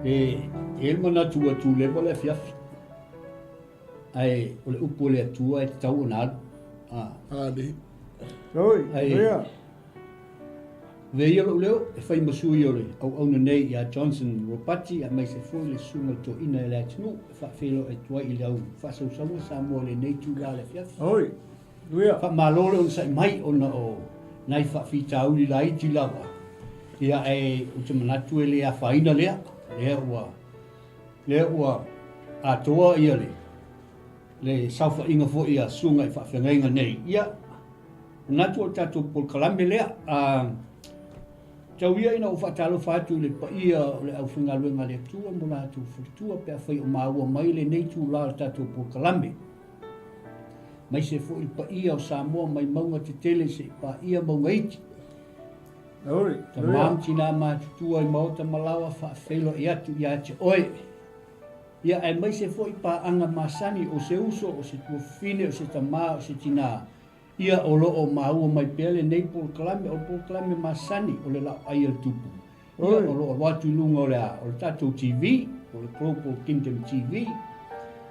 E i ai le manatu ua tuleva le afiafi, ae o le upu a le Atua e tatau ona alu. Ali. Oi, Ae ia. Avea ia lou leo e fai ma sui o le auauna nei ia Johnson Ropati aemaise foi le susuga i le toeaina i le atunuu e faafeiloai atu ai i le au faasausauga Samoa i lenei itula o le afiafi. Oi, ia. Faamalo le onosai mai ona o nai faafitauli laiti lava, ia ae ou te manatu e le afaina lea, lea ua lea ua atoa ia le le saofaiga foi a susuga i faafeagaiga nei. Ia, manatu o le tatou polokalame lea. A tau ia ina ou faatalofa atu i le paia o le aufaigaluega a le Atua mo latou faletua pe afai o maua mai lenei itula o le tatou polokalame. Aemaise foi le paia o Samoa mai mauga tetele se i paia mauga iti. Oi, Tama ma tina matutua i maota ma laoa faafeiloai atu ia te oe. Ia aemaise foi paaga masani o se uso, o se tuafafine, o se tama, o se tina. Ia o lo o maua mai pea lenei polokalame, o le polokalame masani o le laoai a le Tupu. Ia o lo o alu atu i luga o le a, o le tatou TV, o le Global Kingdom TV.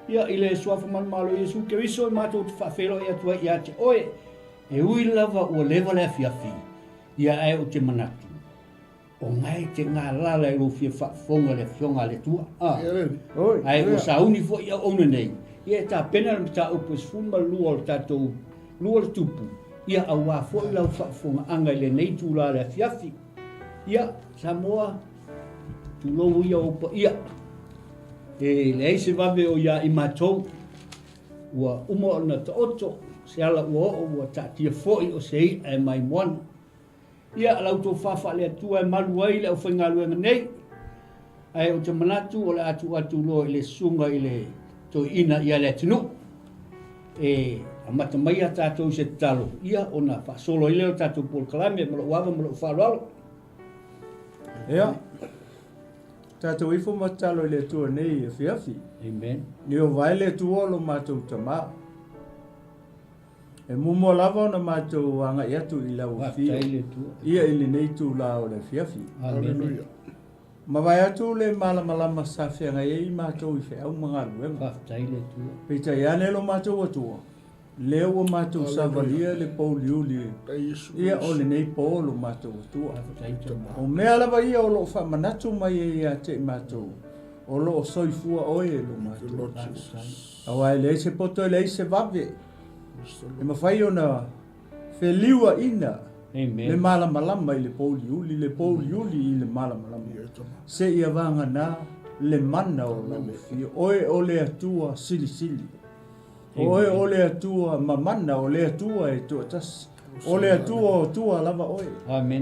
Ia i le Suafa Manumalo o Iesu Keriso e matou te faafeiloai atu ai ia te oe, e ui lava ua leva le afiafi, ia ae ou te manatu, O na e te galala i lou fia faafofoga i le Afioga a le Atua. Ae ua sauni foi i auauna nei, ia e tapena le mataupu e 12 o le tatou lua le tupu, ia auā foi lau faafofogaaga i lenei itula o le afiafi. Ia, Samoa, tulou ia ou paia. E leai se vave o ia i matou, ua uma ona taoto se ala ua oo ua taatia foi o se i'a e mai moana. Ia, la outou fa faale-Atua e malu ai le aufaigaluega nei, ae ou te manatu o le a tuu atu loa i le susuga i le toeaina ia le atunuu e amata mai a tatou i se tatalo, ia ona faasolo ai lea o le tatou polokalame ma lou ava ma lou faaaloalo. Ia, tatou ifo ma tatalo i le Atua nei afiafi. Amen. Ieova e le Atua o lo matou Tama. E muamua lava ona matou agai atu i lau afio ia i lenei itula o le afiafi. Aleluia. Mavae atu le malamalama sa feagai ai matou i feau ma galuega. Faafetai le Atua. Peitai ane lo matou Atua, lea ua matou savalia le pouliuli ia o lenei po lo matou Atua. O mea lava ia o lo o faamanatu mai ai ia te i matou, o lo o soifua oe e lo matou Atua. Aua e leai se poto e leai se vave e mafai ona feliuaina le malamalama i le pouliuli, le pouliuli i le malamalama, seia vagana le mana o lau afio. Oe o le Atua silisili. O oe o le Atua mamana, o le Atua e toatasi. O le Atua o Atua lava oe.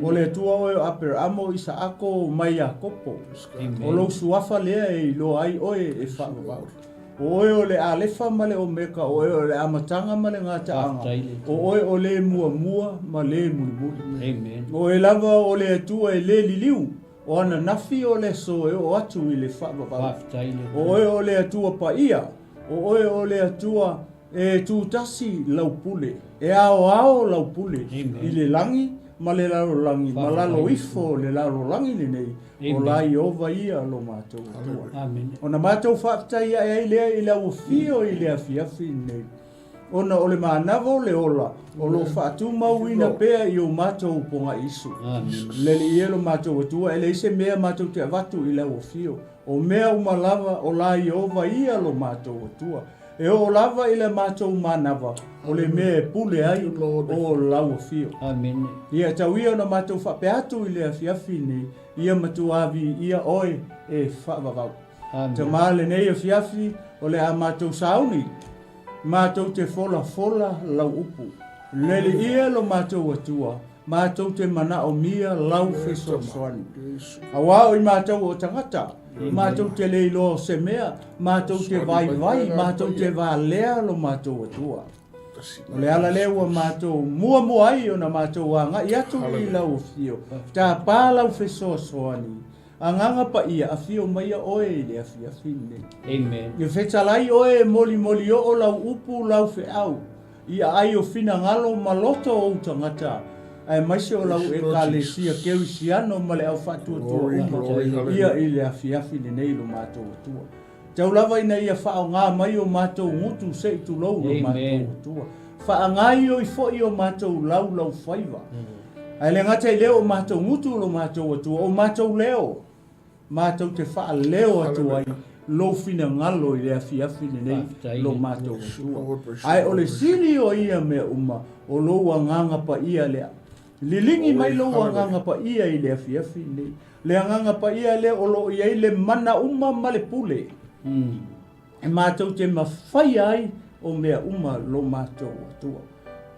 O le Atua oe o Aperaamo, o Isaako ma Iakopo. O lou suafa lea e iloa ai oe e faavavau. O oe o le Alefa ma le Omeka, o oe o le Amataga ma le Gataaga, o oe o le Muamua ma le Mulimuli. O oe lava o le Atua e le liliu, o ananafi o le aso e oo atu i le faavavau. O oe o le Atua paia, o oe o le Atua e tutasi lau pule, e aoao lau pule i le lagi ma le lalolagi ma lalo ifo o le lalolagi lenei, O la Ieova ia lo matou Atua. Ona matou faafetai ae ai lea i lau afio i le afiafi lenei, ona o le manava o le ola o lo o faatumauina pea i o matou pogaiisu. Le Alii e lo matou Atua, e leai se mea matou te avatu i lau afio, o mea uma lava o la Ieova ia lo matou Atua. E oo lava i le matou manava, o le mea e pule ai o lau afio. Ia tau ia ona matou faapea atu i le afiafi lenei, ia matua viia oe e faavavau. Tama lenei afiafi o le a matou sauni, matou te folafola lau upu. Lele ia lo matou Atua, matou te manaomia lau fesoasoani. Aua o i matou o tagata, matou te le iloa o se mea, matou te vaivai, matou te valea lo matou Atua. O le ala lea ua matou muamua ai ona matou agai atu i lau afio, tapa lau fesoasoani, Agaga Paia, afio maia oe i le afiafi lenei. Amen. Ia fetalai oe e molimoli oo lau upu lau feau i aai o finagalo ma loto o ou tagata. Aemaise o lau Ekalesia Kerisiano ma le au faatuatua uma ia i le afiafi lenei lo matou Atua. Tau lava ina ia faaaoga mai o matou gutu se i tulou lo matou Atua. Faagaioi foi o matou lau lau faiva. Ae le gata i lea o matou gutu lo matou Atua, o matou leo matou te faaleo atu ai lou finagalo i le afiafi lenei lo matou Atua. Ae o le sili o ia mea uma, o lou Agaga Paia lea. Liligi mai lou Agaga Paia i le afiafi lenei. Le Agaga Paia lea o lo o i ai le mana uma ma le pule e matou te mafaia ai o mea uma lo matou Atua.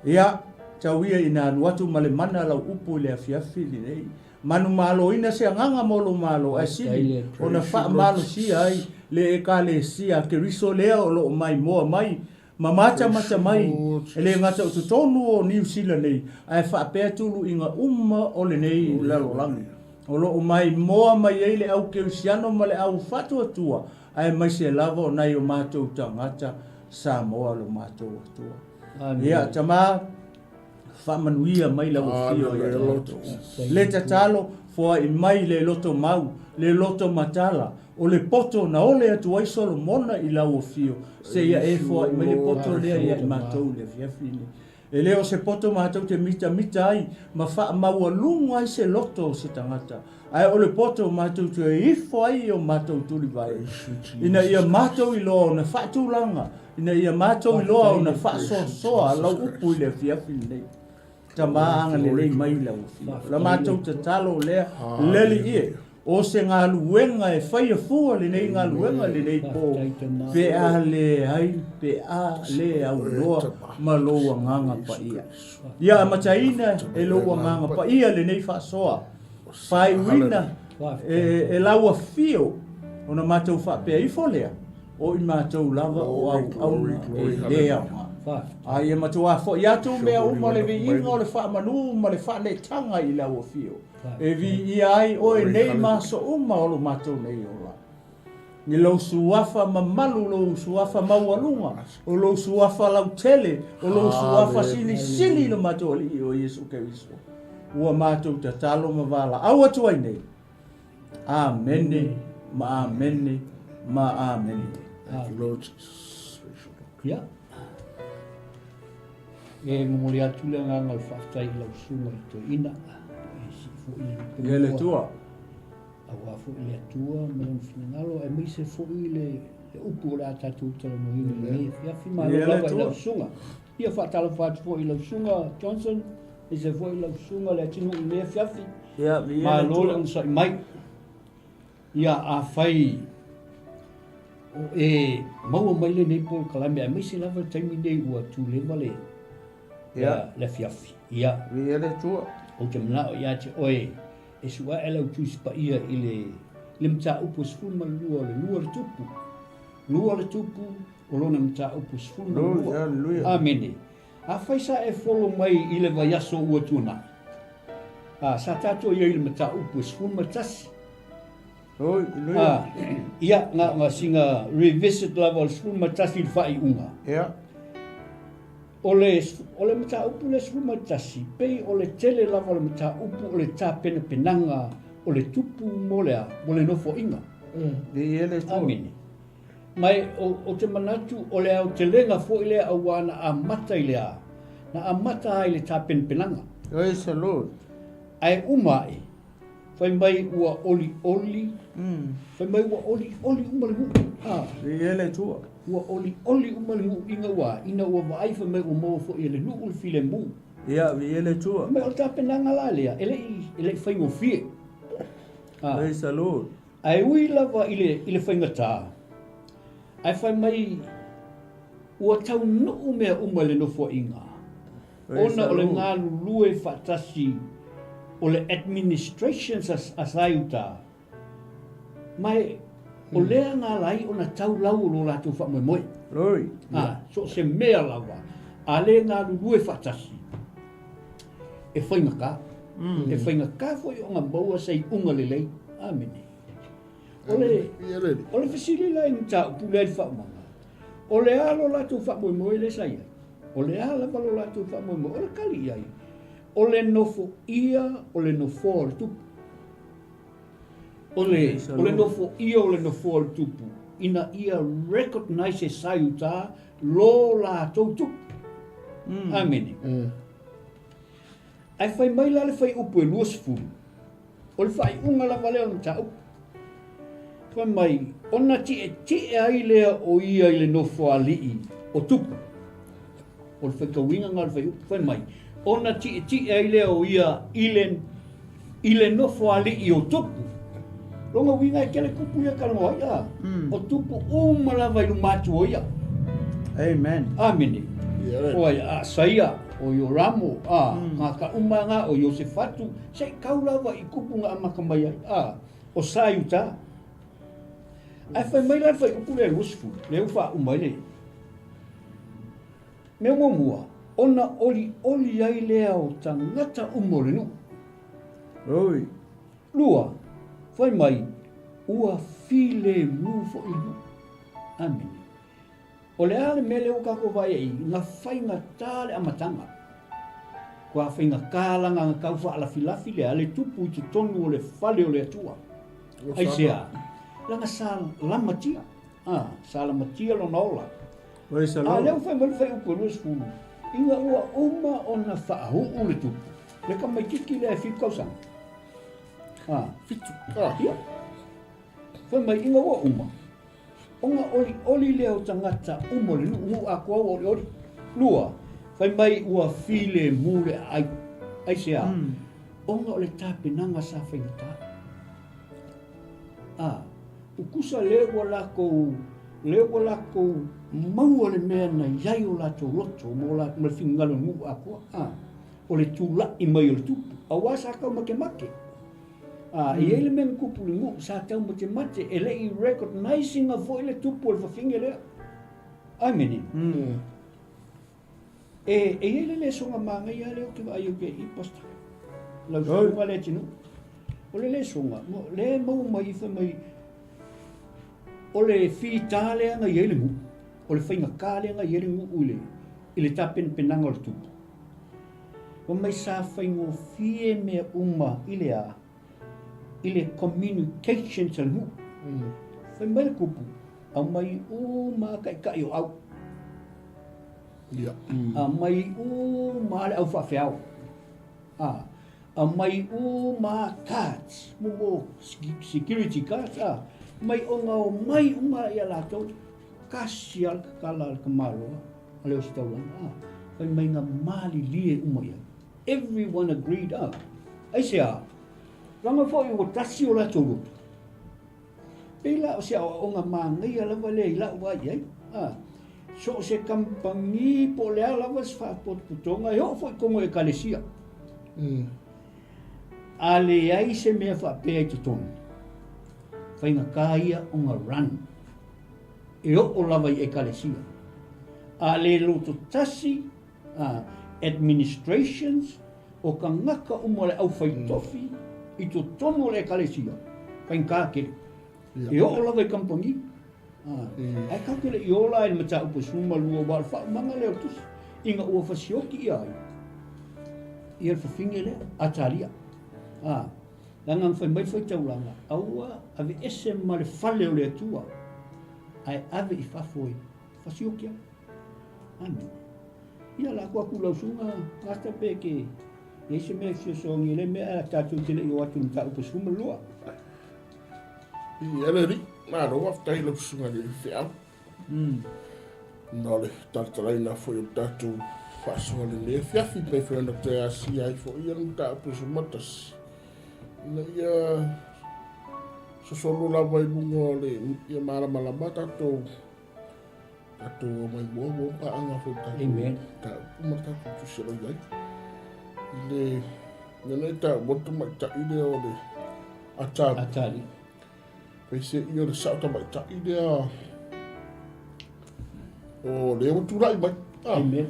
Ia, tau ia ina alu atu ma le mana lau upu i le afiafi lenei. Manumaloina se agaga mo lou Malo, ae sili ona faamalosia ai le Ekalesia a Keriso lea o lo o maimoa mai ma matamata mai, e le gata o totonu o Niu Sila nei, ae faapea tuluiga uma o lenei lalolagi. O lo o maimoa mai ai le au Kerisiano ma le au faatuatua, aemaise lava o nai o matou tagata Samoa lo matou Atua. Ia, Tama, Faamanuia mai lau afio ia tatou. Le tatalo, foai mai le loto mau, le loto matala, o le poto na ole atu ai Solomona i lau afio, seia e foai mai le poto lea ia i matou i le afiafi lenei. E le o se poto matou te mitamita ai ma faamaualuga ai se loto o se tagata, ae o le poto matou te ifo ai i o matou tulivae, ina ia matou iloa ona faatulaga, ina ia matou iloa ona faasoasoa lau upu i le afiafi lenei. Tama agalelei mai lau afio. La matou tatalo lea, le Alii e, o se galuega e faia fua lenei galuega i lenei po, pe a leai, pe a le aunoa ma lou Agaga Paia. Ia amataina e lou Agaga Paia lenei faasoa, faaiuina e lau afio ona matou faapea ifo lea, o i matou lava o auauna e le aoga. A ia matuā foi atu mea uma o le viiga o le faamanu ma le faaneetaga i lau afio, e viia ai oe nei ma aso uma o lo matou nei ola. I lou suafa mamalu, lou suafa maualuga, o lou suafa lautele, o lou suafa silisili i lo matou Alii o Iesu Keriso, ua matou tatalo ma valaau atu ai nei. Amene ma amene ma amene. Thank you, Lord Jesus. Ia. E momoli atu le agaga o le faafetai i lau susuga i toeaina. E sii foi le lupe Ia le Atua. Aua foi le Atua ma lona finagalo, aemaise foi le upu o le a tatou talanoaina i lenei afiafi. Malo lava i lau susuga. Ia faatalofa atu foi i lau susuga Johnson, aemaise foi lau susuga Leatinuu i lenei afiafi. Malo le onosai mai. Ia afai o e maua mai lenei polokalame, aemaise lava le taimi nei ua tuleva le le afiafi. Ia. Viia le Atua. Ou te manao ia te oe e suae lau Tusi Paia i le le mataupu e 12 o le lua le tupu. Lua le tupu o lona mataupu 12. Hallelujah. Amene. Afai sa e folo mai i le vaiaso ua tuanai, a, sa tatou i ai i le mataupu e 11. Hallelujah. Ia, na, na sina revisit lava o le 11 i le faaiuga. Ia. O le, o le mataupu lea 11, pei o le tele lava o le mataupu o le tapenapenaga o le tupu mo le a, mo le nofoaiga. Viia le Atua. Amene. Ma e, o, ou te manatu o le aotelega foi lea auā na amata i le a, na amata ai le tapenapenaga. Praise the Lord. Ae uma ae, fai mai ua olioli, fai mai ua olioli uma le nuu. A. Viia le Atua. Ua olioli uma le nuu ina ua, ina ua vaai fai mai ua maua foi e le nuu le filemu. Ia, viia le Atua. Fai mai o le tapenaga la lea, e le i, e le i faigofie. A. Praise the Lord. Ae ui lava i le, i le faigata, ae fai mai ua taunuu mea uma i le Nofoaiga, ona o le galulue faatasi o le administrations a Saiuta, ma e, o lea na ala ai ona tau lau o lo latou faamoemoe. Glory. A, so o se mea lava, a le galulue faatasi, e faigata. E faigata foi ona maua se iuga lelei. Amene. O le, o le fesili la i mataupu lea i le faaumaga, o le a lo latou faamoemoe lea sa i ai? O le a lava lo latou faamoemoe? O le tali i ai. O le nofoia o le nofoa o le Tupu. O le, o le nofoia o le nofoa o le Tupu, ina ia recognize e sa i uta lo latou Tupu. Amene. Ae fai mai la le fuaiupu e 20, o le faaiuga lava lea o le mataupu. Fai mai, ona tietie ai lea o ia i le nofoalii o Tupu. O le faitauina lena o le fuaiupu. Fai mai, ona tietie ai lea o ia i le, i le nofoalii o Tupu. Lona uiga e tele tupu ia e talanoa ai, a? O tupu uma lava i luma atu o ia. Amen. Amene. O ai, a Saia, o Ioramo, a, ngā ka uma ngā, o Iosefatu, se i kau lava i kupu nga amata mai ai, a, o Sa Iuta. Ae fai mai la le fuaiupu lea 20, lea ua faauma ai le mea muamua, ona olioli ai lea o tagata uma o le nuu. Oi. Lua, fai mai, ua filemu foi le nuu. Amene. O le a le mea lea ua tatou vaai ai i, na faigata le amataga. Kua faigata laga na tau faalafilafi lea le tupu i totonu o le fale o le Atua. Aisea? Laga sa lamatia. A, sa lamatia lona ola. A lea ua fai mai le fuaiupu e 20, ina ua uma ona faauu le tupu, le tamaititi lea e 7 tausaga. A. 7. A. Ia. Fai mai ina ua uma ona olioli lea o tagata uma o le nuu, nuu atoa ua olioli. Lua, fai mai ua filemu le aai. Aisea? Ona o le tapenaga sa faigata. A, tutusa lea ua latou, lea ua latou maua le mea na i ai o latou loto ma o latou, ma le finagalo o le nuu atoa. A, o le tula'i mai o le tupu, aua sa tau matemate. A, e i ai le mea na tupu i le nuu, sa tau matemate, e le i recognize ina foi le tupu o le fafine lea. Amene. E, e i ai le lesoga manaia lea ou te vaai atu i i, Pastor. Lau susuga lea Tinuu. O le lesoga, lea e maua mai fai mai, o le fita lea na i ai le nuu, o le faigata lea na i ai le nuu i le, i le tapenapenaga o le tupu. Fai mai sa faigofie mea uma i le a? I le communications a le nuu. Fai mai le kupu, aumai uma lava taitai o au. Aumai uma lava le au faafeao. A, aumai uma lava cards, mo security cards, a, mai ona omai uma ia latou, tasi lava le tatala a le tamaloa a le ositaulaga, a, fai mai na malilie uma i ai. Everyone agreed, a, aisea? Leaga foi ua tasi o latou loto. Pei la o se aoaoga manaia lava lea i lau vaai i ai, a, so o se kamupani po o le a lava se faapotopotoga e oo foi i totonu o Ekalesia. A leai se mea faapea i totonu, faigata ia ona run. E oo lava i Ekalesia. A le loto tasi a, administrations, o tagata uma o le aufaitofi i totonu o le Ekalesia, faigata tele. E oo lava i kamupani. Ae tatou te le i ola i le mataupu e 12 aua o le faaumaga lea o le tusi ina ua fasioti ia ai ia le fafine lea, Atalia. A, leaga na fai mai le faitaulaga, aua aveese ma le fale o le Atua, ae ave i fafo e fasioti ai. Amene. Ia lako atu lau susuga Pastor pe ke i ai se mea e fesoasoani i lea mea ae tatou te le i o atu i le mataupu e 12. Ia le alii, malo faafetai i lau susuga i le feau. Na o le talatalaina foi o le tatou faasoa lenei afiafi pei foi ona toe asia ai foi ia le mataupu e 11 ina ia sosolo lava i luga o le ia malamalama tatou tatou omai muamua paaga foi tatou Amen. mataupu ma tatou tusi o lo o i ai. I le mea nei taua le tamaitai lea o le Atali. Atali. Peiseai o le sao tamaitai lea o lea ua tulai mai. Ah. Amen.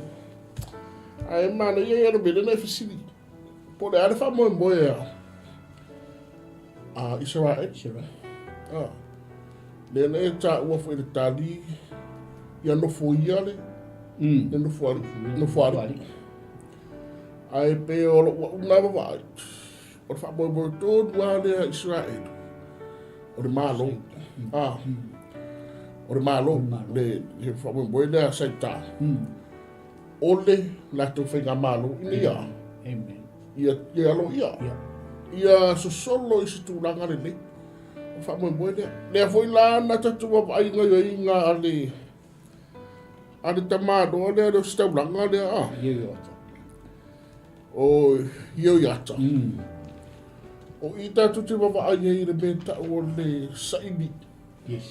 Ae manaia ia le mea lea na e fesili. Po o le a le faamoemoe a a Isaraelu. Isaraelu. Ah. Lea na e taua foi le tali ia nofoia le le nofoalii. Nofoalii. Ae pei o lou a'u lena vaavaai, o le faamoemoe tonu lava lea a Iseraelu, o le Malo. A, o le Malo, le le faamoemoe lea a Saita. O le latou faigamalo ina ia Amen. ia ia aloaia. Ia sosolo i se tulaga lelei. O le faamoemoe lea. Lea foi la na tatou vaavaai i gaoioiga a le A le tamaloa lea le ositaulaga lea a. Ioiata. O Ioiata. O i tatou te vaavaai ai i le mea tau o le saili. Yes.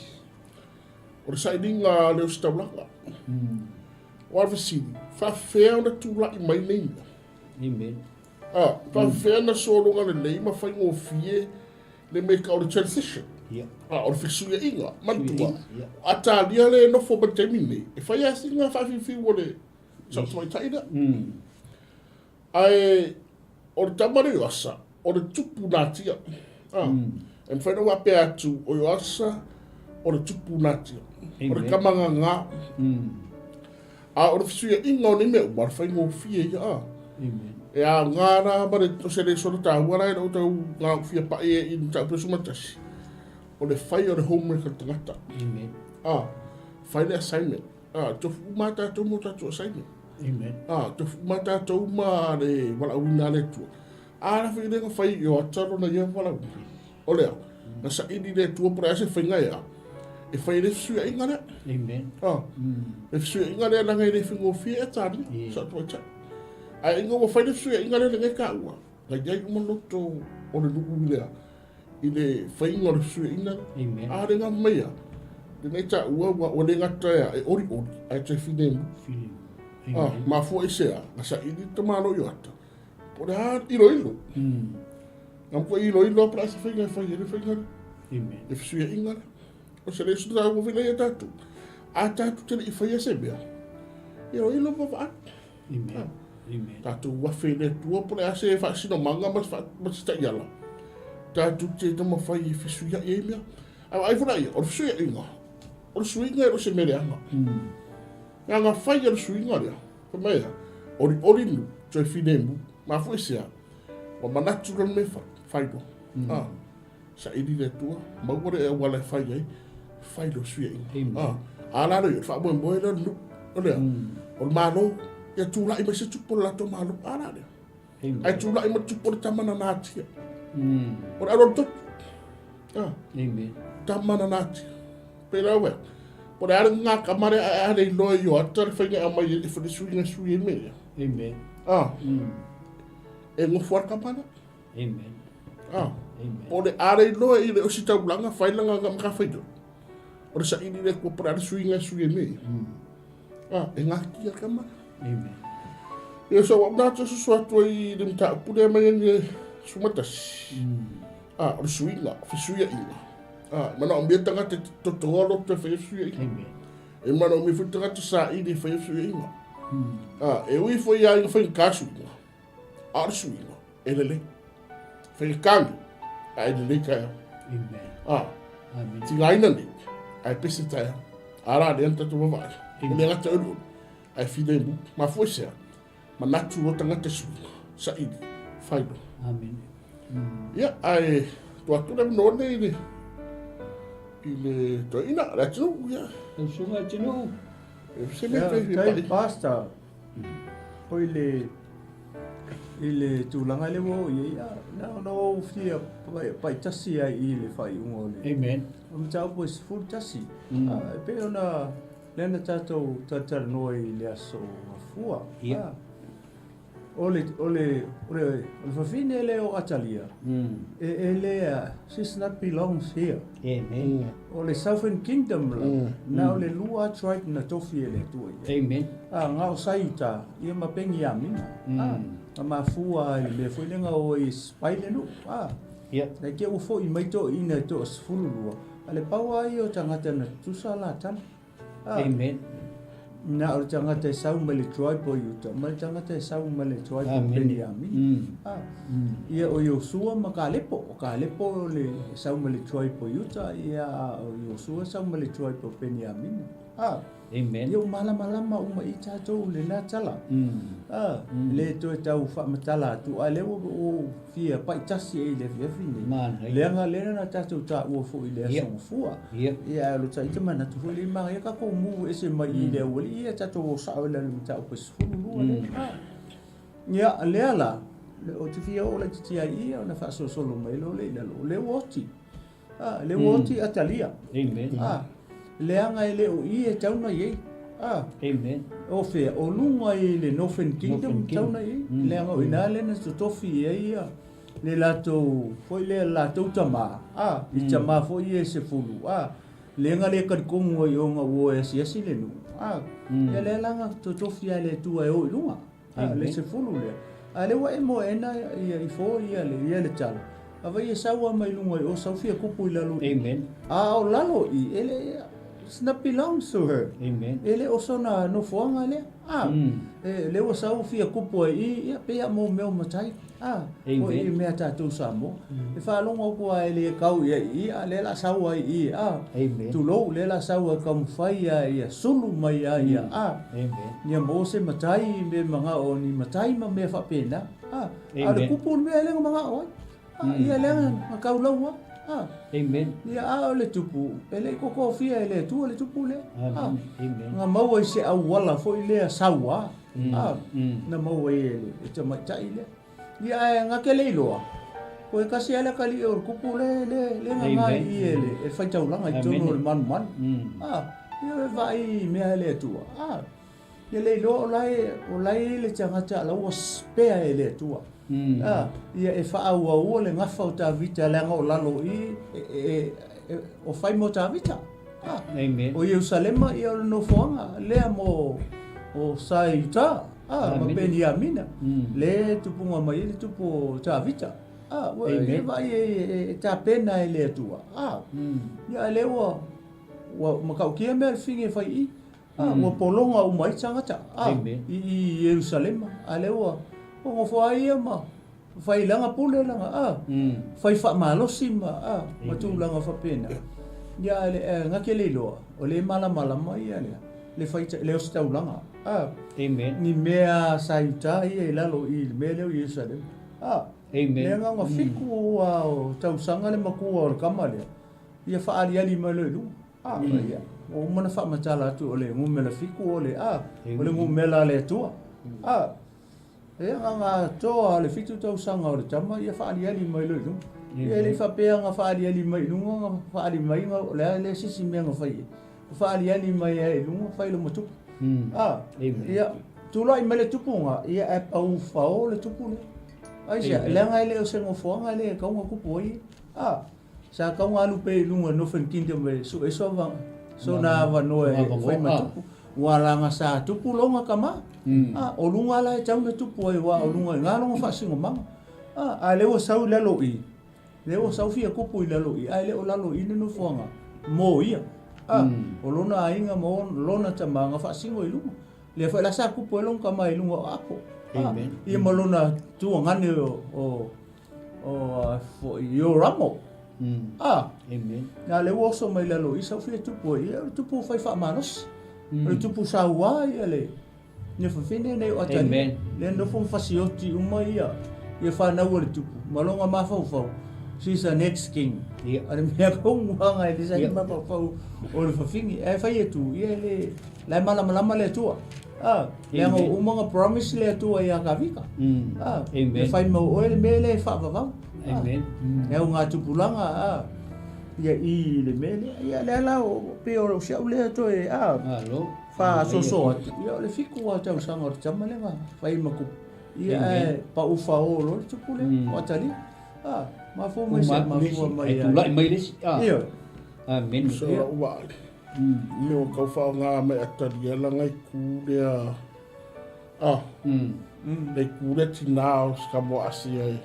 O le sailiga a le ositaulaga. O a le fesili, faafefea ona tulai mai nei mea? Amen. A, faafefea na sologa lelei ma faigofie le mea tau o le transition. Ia. A, o le fesuiaiga, manatua. Ia. O Atalia lea e nofo mai le taimi lenei, e fai lava sina faafiufiu o le saotamaitai lea. Ae o le tama lea o Ioasa, o le tupu natia. A, e mafai ona ou faapea atu, o Ioasa o le tupu natia. O le Amen. tama gaga. A o le fesuiaiga o nei mea uma, o le faigofie ia. A. Amen. E aoga la ma le o se lesona taua la e le o tau gaofia pai e i mataupu aso matasi. O le fai o le homework a le tagata. Amen. A, fai le assignment. A, tofu uma tatou ma o tatou assignment. Amen. A, tofu uma tatou ma le valaauina a le Atua. A la foi le na fai i o ata lona ia valaauina. O lea, na saili le Atua po o le a se faiga e a. E fai le fesuiaiga lea. Amen. A, le fesuiaiga lea leaga e le faigofie e talia. Yeah. Sa tamaitai. Ae ina ua fai le fesuiaiga lea lenei taua, na i ai uma loto o le nuu lea i le faiga o le fesuiaiga lea. Amen. A le gama mai ia, lenei taua ua ua le gata ea e olioli, ae toe filemu. Filemu. A, Amen. mafua i se a, na saili le tamaloa i o ata. Po o le a iloilo. Na matua iloilo lava po o le a se faiga e fai ai le faiga lea. Amen. Le fesuiaiga lea. O se lesona taua foi lea ia tatou. A tatou te le i faia se mea, iloilo ma vaai. Amen. Amen. Tatou afe i le Atua po o le a se faasinomaga ma se ma se taiala. Tatou te taumafai e fesuiai ai mea. Ae vaai foi la ia, o le fesuiaiga, o le suiga e le o se mea leaga. Leaga fai e le suiga lea, fai mai a, olioli nuu, toe filemu, mafua i se a? Ua manatu lea le mea e fai, fai loa. Ah, saili le Atua, maua le auala e fai ai, fai loa suiaiga. Ah, a la lea, o le faamoemoe lea o le nuu, o lea, o le Malo, ia tulai mai se tupu o le latou Malo, a la lea. Ae tulai mai le tupu o le tama na natia. O le alo o le toto. Ah, Amen. tama na natia. Pei la uea. Po o le a le gagakama lea ae a le iloa e Ioata le faiga e aumai ai e fai le suiga e sui ai mea ia. Amen. Ah, e nofo lava le tama lea. Amen. Ah, Amen. po o le a le iloa i le ositaulaga fai le gaga matafaioi. O le saili le Atua po o le a le suiga e sui ai mea ia. Ah, e gatia le tama lea. Amen. Ia so au na te soso atu ai i le mataupu lea mai ai Sumatasi. Ah, o le suiga, fesuiaiga. Ah, e manaomia tagata e totoa loto e faia fesuiaiga. Amen. E manaomia foi tagata saili e faia fesuiaiga. Ah, e ui foi lava ina faigata suiga, a o le suiga, e lelei. Faigata nei, ae lelei taeao. Amen. Ah, Amen. tigaina nei, ae pese taeao. A la lea na tatou vaavaai. E le gata olioli, ae filemu. Mafua i se a? Manatu loa tagata suiga, saili, fai loa. Amen. Ia, ae tuu atu le avanoa lenei i le i le toeaina, le atunuu, ia. Lau susuga atunuu. E se mea Ia, tai fia tai pai. pastor, oi le i le tulaga lea ua oo i ai, ia, na ona ou fia paitasi ai i le faaiuga o le Amen. o le mataupu e 11. Ah, e pei ona lea na tatou talatalanoa i le aso Gafua. Ia. Ah, o le o le o le o le fafine lea o Atalia, e e le she's not belongs here. Amen. O le Southern Kingdom la, na o le lua tribe na tofi e le Atua ia. Amen. Ah, nga o Saiuta, ia ma Peniamina. Ah, na mafua i le mea foi lea na o ai spy le nuu. Ah, Ia. na te ua foi mai toeaiina e toasefulu lua, a le pau lava ia o tagata na tutusa la tala. Ah, Amen. na o le tagata e sau mai le tribe o Iuta, ma le tagata e sau mai le tribe o Amen. Peniamina. Ah, ia o Iosua ma Kalepo. O Kalepo o le sau mai le tribe o Iuta, ia a o Iosua sau mai le tribe o Peniamina. A. Amen. Ia ua malamalama uma i tatou lena tala. A, le toe tau faamatala atu, a lea ua ou fia paitasi ai i le afiafi lenei. Manaia. Leaga lea na tatou taua foi i le aso Gafua. Ia. Ia, ae o lo taita manatu foi lea, manaia tatou move ese mai i le aualii ia, tatou o sao i le mataupu e 12 lea. A. Ia, lea la, ou te fia oo laitiiti ai i i ona faasolosolo mai loa lea i lalo, o lea ua oti. A, lea ua oti Atalia. Amen. A, leaga e le o i e tau na i ai. A, Amen. o fea, o luga i le Northern Kingdom Northern tau na i ai. Leaga o ina lea na totofi i ai ia le latou, foi lea le latou tamā, a, i tamā foi ia e 10, a, leaga le talitonu ai ona ua o e asiasi le nuu, a, ia lea la na totofi lava e le Atua e o i luga. A, le 10 lea. A lea ua emo ena ia ifo ia le ia le tala. A vai e sau a mai lunga i o sau fia kupu i lalo i. Amen. A o lalo i ele it's not belongs to her. Amen. Ele o sona nofoaga lea. A, e, lea ua sau fia kupu ai i, ia pei a mo mea o matai. A, o i mea tatou Samoa. E faalogo atu a e le kau ia i, a lea la sau ai i, a, Amen. tulou, lea la sau ai taumafai ia, ia sulu mai a ia, a, Amen. ia maua se matai me manao ni matai ma mea faapena. A, a o le Amen. kupu o le mea e le na manao ai. A, ia lea na kaulaua. A, Amen. ia a o le tupu, e le i kokofia e le Atua le tupu lea. A, Amen. Amen. na maua i se auala foi lea sauā. A, na maua ai e le tamaitai lea. Ia ae gake le iloa, ko e kasi lava le atalii o le kupu le le le gaga Amen. i e le e faitaulaga i totonu o le manumanu. A, ia e vaai i mea e le Atua. A, ia le iloa o la e o la e i ai le tagata la ua spare e le Atua. A, ia e faaauaua le gafa o Tavita leaga o lalo i e, e, e, o fai mo Tavita. A, Amen. o Ierusalema ia o le nofoaga lea mo o sa i uta. A, ma Peniamina, le tupuga mai ai le tupu o Tavita. A, ua e vaai e, e tapena e le Atua. A, ia lea ua, ua matautia mea le fine e fai i. A, ua pologa uma ai tagata. A, i, i Ierusalema. A lea ua, ua nofo ai ia ma fai lana pule lana, a, fai faamalosi ma, a, ma tulaga faapena. Ia, a le, a gake le iloa, o le malamalama ia lea, le fai, le ositaulaga. A, Amen. ni mea sa i uta ia i lalo i le mea lea o Ierusalema. A, Amen. le agaga fiku a o tausaga le matua o le kama lea, ia faaaliali mai loa i luga. A, ia, ua uma ona faamatala atu o le numera 7 o le, a, o le numera a le Atua. A, e agaga atoa le 7 tausaga o le tama ia faaaliali mai loa i luga. Ia e le i faapea na faaaliali mai i luga na faaali mai na, o le a le se isi mea na fai ai. Faaaliali mai ai i luga, fai loma tupu. A, ia, tulai mai le tupu na, ia ae pau fao le tupu lea. Aisea, leaga e le o se nofoaga lea e tau na tupu ai. A, sa tau na alu pea i luga Northern Kingdom e sue so sona avanoa e fai ma tupu. Ua laga sa tupu lona tama. A, o luga la e tau na tupu ai, aua o luga i ina lona faasinomaga. A, a lea ua sau i lalo i, lea ua sau fia kupu i lalo i, ae le o lalo i le nofoaga mo ia. A, o lona aiga ma lona tama na faasino i luga. Lea foi la sa kupu ai lona tama i luga o apo. A, ia ma lona tuagane o, o, o foi Ioramo. A, Amen. na lea ua oso mai lalo i sau fia tupu ai, ia o le tupu fai faamalosi. O le tupu sauā ia le, Ia fafine nei o Atalia. Amen. Lea nofo ma fasioti uma ia ia whanau o le tupu. Ma longa mafaufau. She's the next king. Ia. A le mea kaumuaga e le sahi Ia. mafaufau o le fafine. Ae fai atu, ia le la e malamalama le Atua. Ah, leaga Amen. ua uma ona promise le Atua ia Kavika. Ah, Amen. e fai mau oe le mea lea e faavavau. Ah, Amen. E au ngā tupulaga, ah, ia i le mea lea. Ia lea la o pei o si au lea toe, ah, Malo. Faasoso atu, ia o le 7 lava tausaga o le tama lea na fai ma kupu. Ia ae pau fao loa le tupu lea, o Atalia. A, mafua mai se mafua mai E tulai mai le isi. A. Ioe. Amene. So lau vaale. Me ua tau faaaoga mai Atalia lana itu lea, a, le itu lea tinā o se tama o Asia e,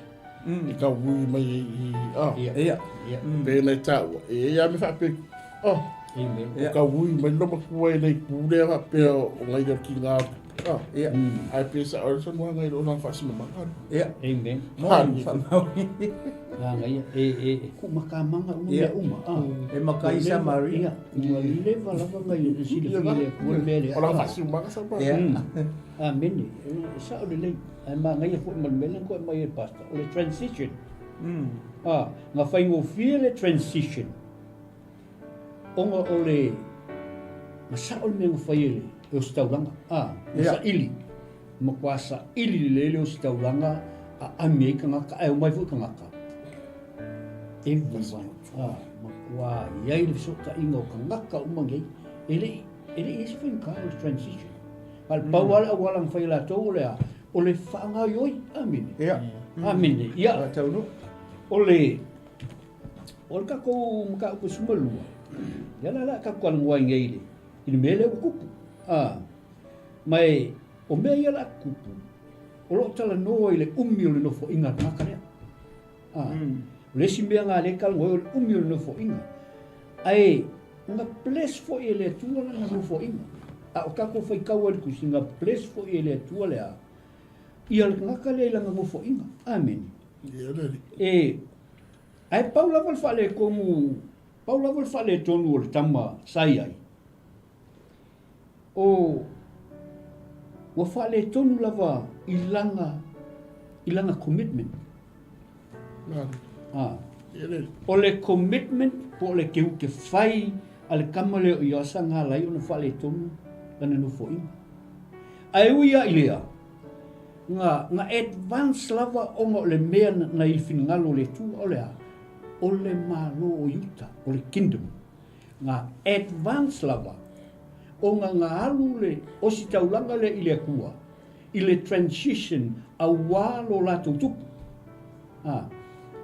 e tauui mai ai i, a. Ia. Ia. Ia. Pei ona e taua, e i ai lava mea faapea, a. Amen. O ka ui mai lo matua e lei pule a faapea o ngai o ki ngā ah. Ia. Ai pe sa o sa mua ngai lo na whaasinomaga. Ia. Amen. Moni whaamaui. Nanga ia e e e ku makamanga uma mea uma. Ah. E makai sa Maria. Ia. Ua leva lava ngai e silafia le Atua le mea lea. O la whaasinomaga sa ma. Ia. Amene. E sao lelei. Ae manaia foi ma le mea lea na koe aumai e le pastor. O le transition. Ah, na faigofie le transition. Ona o le na sao le mea na fai e le ositaulaga, a, na saili, matua saili lelei le ositaulaga aami ai tagata, ae omai foi tagata. Everyone, a, matua i ai le fesootaiga o tagata uma nei, e le i, e le i i ai se faigata o le transition. A o le pau lava le auala na fai e latou o le a? O le faagaoioi, amene. Ia. Amene, ia. Faataunuu. O le O le tatou mataupu e 12, ia la o le a tatou talanoa ai nei i le mea lea ua tupu. A, ma e, o mea ia o le a tutupu, o lo o talanoa i le umi o le nofoaiga a le tagata lea. A, o le isi mea lena lea e talanoa ai o le umi o le nofoaiga. Ae, na bless foi e le Atua lana nofoaiga. A o tatou faitau ai i le Tusi, na bless foi e le Atua le a? Ia le tagata lea i lana nofoaiga. Amene. E, Ae pau lava le faaletonu, pau lava le faaletonu o le tama sa i ai, o, ua faaletonu lava i lana, i lana commitment. Ah. O le commitment po o le keute fai a le tama lea o Ioasa na ala ai ona faaletonu lana nofoaiga. Ae ui lava i lea, Na, na advance lava ona o le mea na i le finagalo o le Atua, o le a? O le Malo o Iuta, o le Kingdom. Na advance lava ona na alu le ositaulaga lea i le Atua i le transition auā lo latou tupu. A,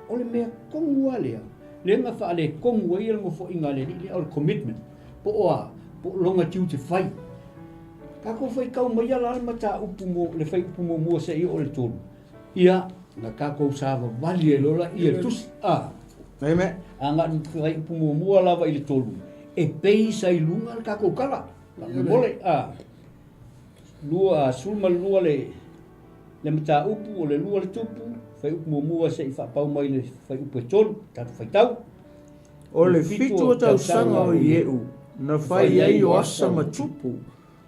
o le mea tonu lava lea, lea na faaletonu ai le nofoaiga a le alii lea, o le commitment, po o a, po o lona tiute fai. Tatou faitau maia la le mataupu mo le fuaiupu muamua seia oo i le 3, ia, na tatou savavali ai loa laia i le tusi, a. Amen. A na o le fuaiupu muamua lava i le 3, e base ai i luga le tatou tala, faamolemole, a. 2, 12 le Le mataupu o le lua le tupu, fuaiupu muamua se i faapau mai le fuaiupu e tolu, tatou faitau. O le fitu o tausaga o Ieu na fai ai o Asa ma tupu,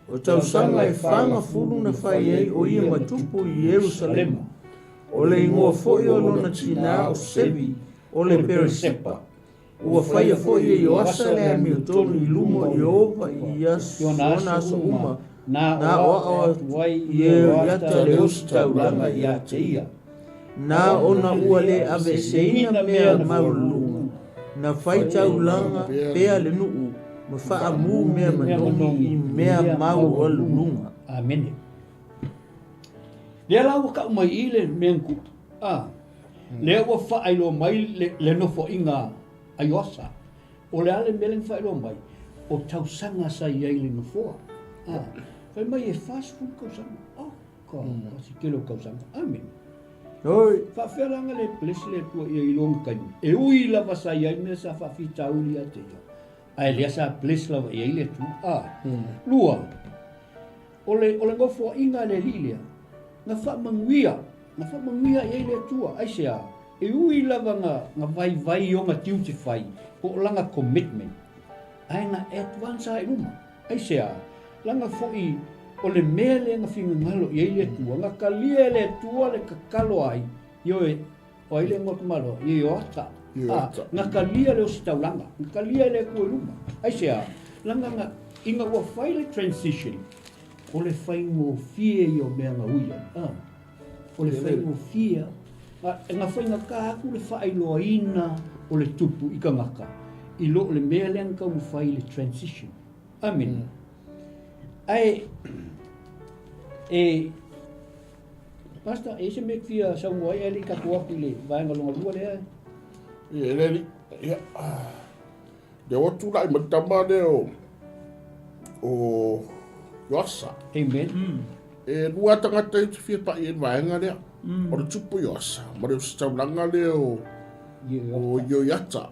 o tausaga e fagafulu na fai ai o ia ma tupu i Ierusalema. O le igoa foi o lona tinā o Sevi, o le Peresepa. Ua faia foi e Ioasa le amiotonu i luma o Ieova i ona aso uma, na aoao atu ai Iehoiata le ositaulaga ia te ia. Na ona ua le aveeseina mea maualuluga, na fai taulaga pea le nuu ma faamu mea manogi i mea maualuluga. Amene. Lea la ua kau mai i le mea na tupu. A. Lea ua faailoa mai le, le nofoaiga a Ioasa. O le a le mea lea na faailoa mai? O tausaga sa i ai i le nofoa. A, fai mai e 40 tausaga. Oh, ka, mm. se tele o tausaga. Amen. Oi. Faafefea la na le bless le Atua ia i lona taimi. E ui lava sa i ai mea sa faafitauli ia te ia. Ae lea sa bless lava i ai le Atua. A, mm. lua, O le, o le nofoaiga a le alii lea, na faamanuia, na faamanuia i ai le Atua. Aisea? E ui lava na, na vaivai i ona tiute fai, po o lana commitment, ae na advance lava i luma. Aisea? Lana foi o le mea lea na finagalo i ai le Atua, na talia e le Atua le tatalo ai, ioe, O ai le igoa tamaloa? Ia Ioata. Ioata. Na talia le ositaulaga. Na talia e le Atua i luma. Aisea? Leaga na, ina ua fai le transition, o le faigofie ia o mea na ui ai. A? O le faigofie. Na, na faigata atu le faailoaina o le tupu i tagata i lo le mea lea na taumafai i le transition. Amene. Ae, e, Pastor, e i ai se mea e te fia saunoa ai ae le i tatou atu i le vaega lona lua lea? Ia, le alii, ia, lea ua tulai mai le tama lea o, o Ioasa. Amen. E lua tagata i te fia pai i le vaega lea. O le tupu Ioasa, ma le ositaulaga lea o, o Ioiata.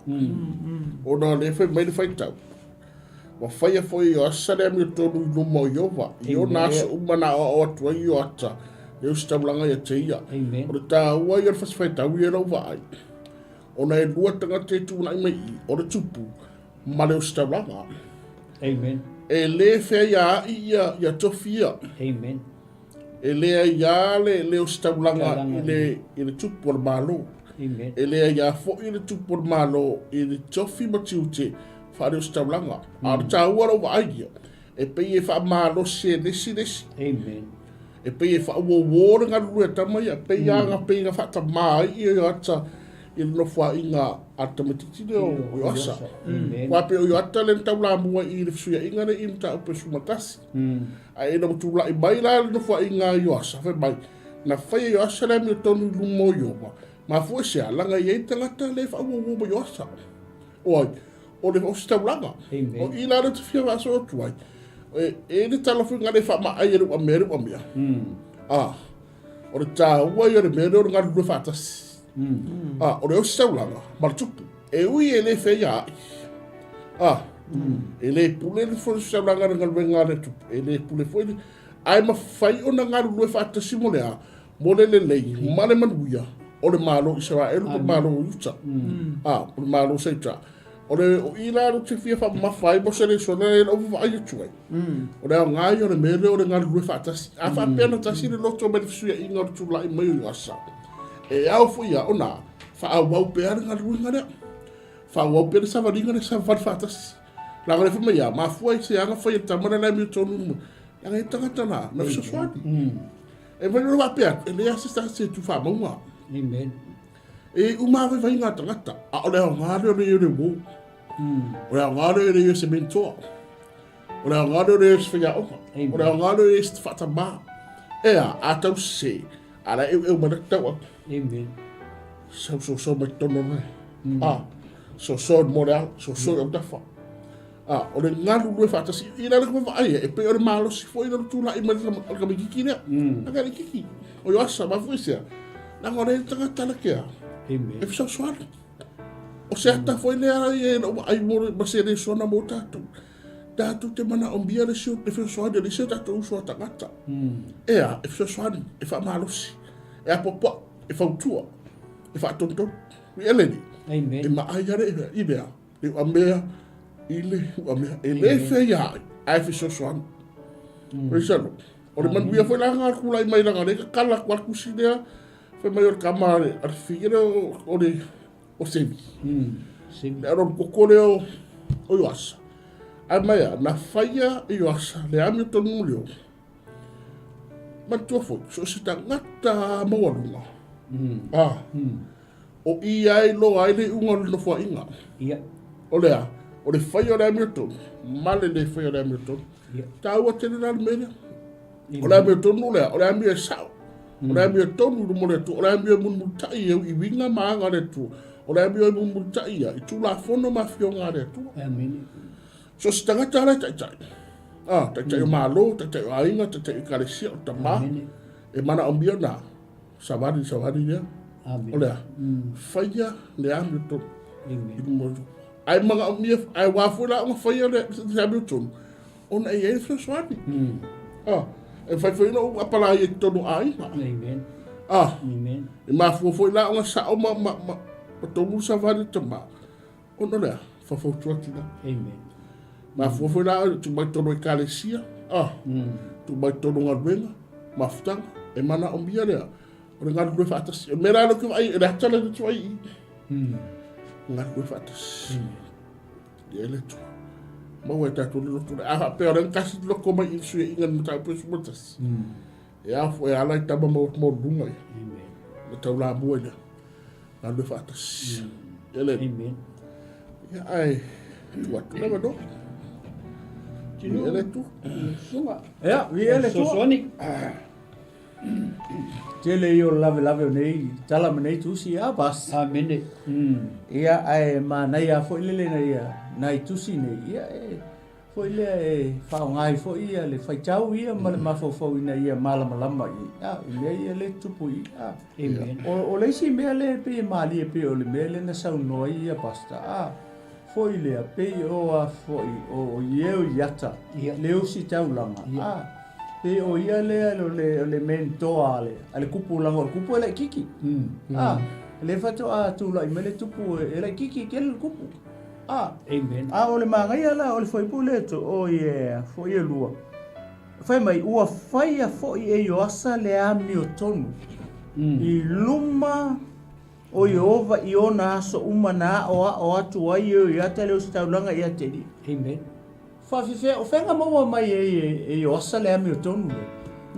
Ona lea fai mai le faitau. Ua faia foi e Ioasa le amiotonu i luma o Ieova, i ona aso uma na aoao atu ai Ioata le ositaulaga ia te ia. O le taua ia o le fasifaitau ia i lau vaai, ona e lua tagata e tuunai mai i i, o le tupu ma le ositaulaga. Amen. E le feaiaai ia, ia tofi ia. Amen. E le aiā le, le ositaulaga i le, i le tupu o le Malo. Amen. E le aiā foi le tupu o le Malo i le tofi ma tiute faale-ositaulaga. A o le taua o lau vaai ia, e pei e faamalosi e le isi le isi. Amen. E pei e faauouo le galulue a tama ia, pei mm. aga pei na faatamā ai ia Ioata i le nofoaiga a le tamaitiiti lea o Ioasa. Aua pei o Ioata lea na taulamua i le fesuiaiga lea i mataupu e 11. Ae ina ua tulai mai la le nofoaiga a Ioasa, fai mai, na faia e Ioasa le amiotonu i luma o Ieova, mafua i se a, leaga e i ai tagata lea e faauouo ma Ioasa. O ai? O le ositaulaga. O i la lea ou te fia faasoa atu ai, e, e le tala foi ngale faamaai e le uamea le uamea. Ah, o le taua ia o le mea lea o le galulue faatasi. Ah, o le ositaulaga ma le tupu. E ui e le feia ai. Ah, e le pule le foi ositaulaga le galuega a le tupu. E le pule foi le... Ae mafai ona galulue faatasi mo le a? Mo le lelei ma le manuia o le Malo o Isaraelu po o le Malo o Iuta. A, o le Malo o Saita. O le o i la ou te fia faamamafa ai mo se lesona e lou vaavaai atu ai. O le aoga ia o le mea lea o le galulue faatasi. A faapea na tasi le loto mai le fesuiaiga o le tulai mai o Ioasa, e ao foi ia ona faaauau pea le galuega lea. Faaauau pea le savaliga lea, savali faatasi. Leaga le fai mai ia, mafua i se aga fai e le tama lea la e amiotonu, leaga e tagata na, na fesoasoani. E mafai ona faapea atu, e leai se tasi e tu faamauga. Amen. E uma lava vaivaiga a tagata, a o le aoga lea o le i o le uo. O le aoga lea o le i o se mentoa. O le aoga lea o le i o se faiaoga. O le aoga lea o le i o se faatamā. Ea, a tau sese, a la e eueu mai la tau atu. Amen. Sau soso mai totonu o le. A, soso mo le ala, soso i autafa. A, o le galulue faatasi, i lale kuma vaai e pei o le malosi foi le tulai mai le tamaitiiti lea. Aga le kiki. O Ioasa, mafua i sea. Leaga o le tagata la kea. Amen. E fesoasoani. O se ata foi lea e lou vaai mo ma se lesona mo tatou. Tatou te manaomia le sio le fesoasoani o le isi o tatou uso a tagata. Ea, e fesoasoani, e faamalosi, e apoapoai, e fautua, e faatonutonu. I eleni. Amen. E maai ale i lea. Le uamea i le uamea. E le feia ai, ae fesoasoani. Praise the Lord. O le manuia foi la nga tulai mai langa le kakala ku atu si lea fai mai o le kama a le a le fia lea o le o Sevi. Sevi. Le aro koko lea o o Ioasa. Ae mai a, na faia e Ioasa le amiotonu leo. Manatua foi, so o se tagata maualuga. Ah. O i ai loa ai le iuga o le nofoaiga. Ia. O le a? O le faia o le amiotonu ma le le faia o le amiotonu. Ia. Taua tele la le mea lea. O le amiotonu lea, o le amio e sao. O le amiotonu i luma o le Atua. O le amio e mulimulitai i iviga ma aga a le Atua. O le amio e mulimulitai ia i Tulafono ma afioga a le Atua. Amene. So o se tagata la e taitai. Ah, taitai o Malo, taitai o aiga, taitai o ekalesia, o tama. Amene. E manaomia na savali savali lea. Amene. O le a? Faia le amiotonu. Amen. I luma o le Atua. Ae manaomia, ae ua foi la ona faia le le amiotonu, ona e i ai le fesoasoani. Ah, e mafai foi ona ou apalaia i totonu o aiga. Amen. Ah, Amen. e mafua foi la ona sao ma, ma, ma, ma tonu le savali o le tama. Ona o le a? Faufautua atu la. Amen. Mafua foi la tuu mai totonu o ekalesia, ah, tuu mai totonu o galuega, mafutaga, e manaomia lea, o le galulue faatasi. O le mea la lea ou te vaai, o le ata lea ou te vaai i i. Galulue faatasi. Ia le Atua. Maua e tatou le loto lea. A faapea o lea na tasi le loto mai i le suiaiga i le mataupu e 11. E ao foi e ala i tama maualuluga ia. Amen. Na taulamua i le galulue faatasi. Ia le Amen. Ia ae tuu atu le avanoa. Ia le Atua. Susuga. Ia, viia le Atua. Fesoasoani. Tele ia o le lavelave o nei tala ma nei tusi, a bas. Amene. Ia, ae manaia foi lele na ia nai tusi nei, ia e foi lea e faaaoga ai foi ia le faitau ia ma le mafaufau ina ia malamalama i, a, i mea ia le tupu i, a. Amen. O, o le isi mea lea e pei e malie pei o le mea lea na saunoa ai ia Pastor, a, Foi lea, pei o a foi o Ieoiata, le ositaulaga, a, pei o ia lea o le, o le mentoa a le, a le kupu leaga o le kupu e laititi. A, lea faatoa tulai mai le tupu e laititi tele le kupu. A, Amen. a o le manaia la o le fuaiupu lea to, oh yeah, foi e lua. Fai mai, ua faia foi e Ioasa le amiotonu i luma o Ieova i ona aso uma na aʻoaʻo atu ai Ioiata le ositaulaga ia te ia. Amen. Faafefea, o fea na maua mai ai e Ioasa le amiotonu lea?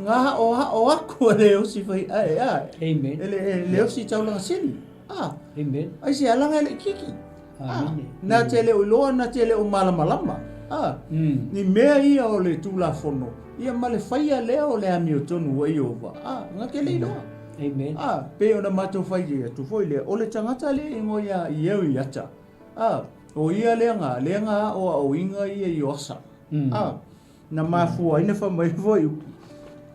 Na aʻoaʻo aku a le osi fai ae a. Amen. E le, le ositaulaga sili. A. Amen. Aisea, leaga e laitiiti. A, na te le o iloa, na te le o malamalama. A, ni mea ia o le Tulafono, ia ma le faia lea o le amiotonu ua Ieova. A, na te le iloa. Amen. A, pei ona matou fai atu foi lea, o le tagata lea e igoa ia Ieoiata. A, o ia lea na, lea na aoaoina ia Ioasa. A, na mafua ai na fai mai foi,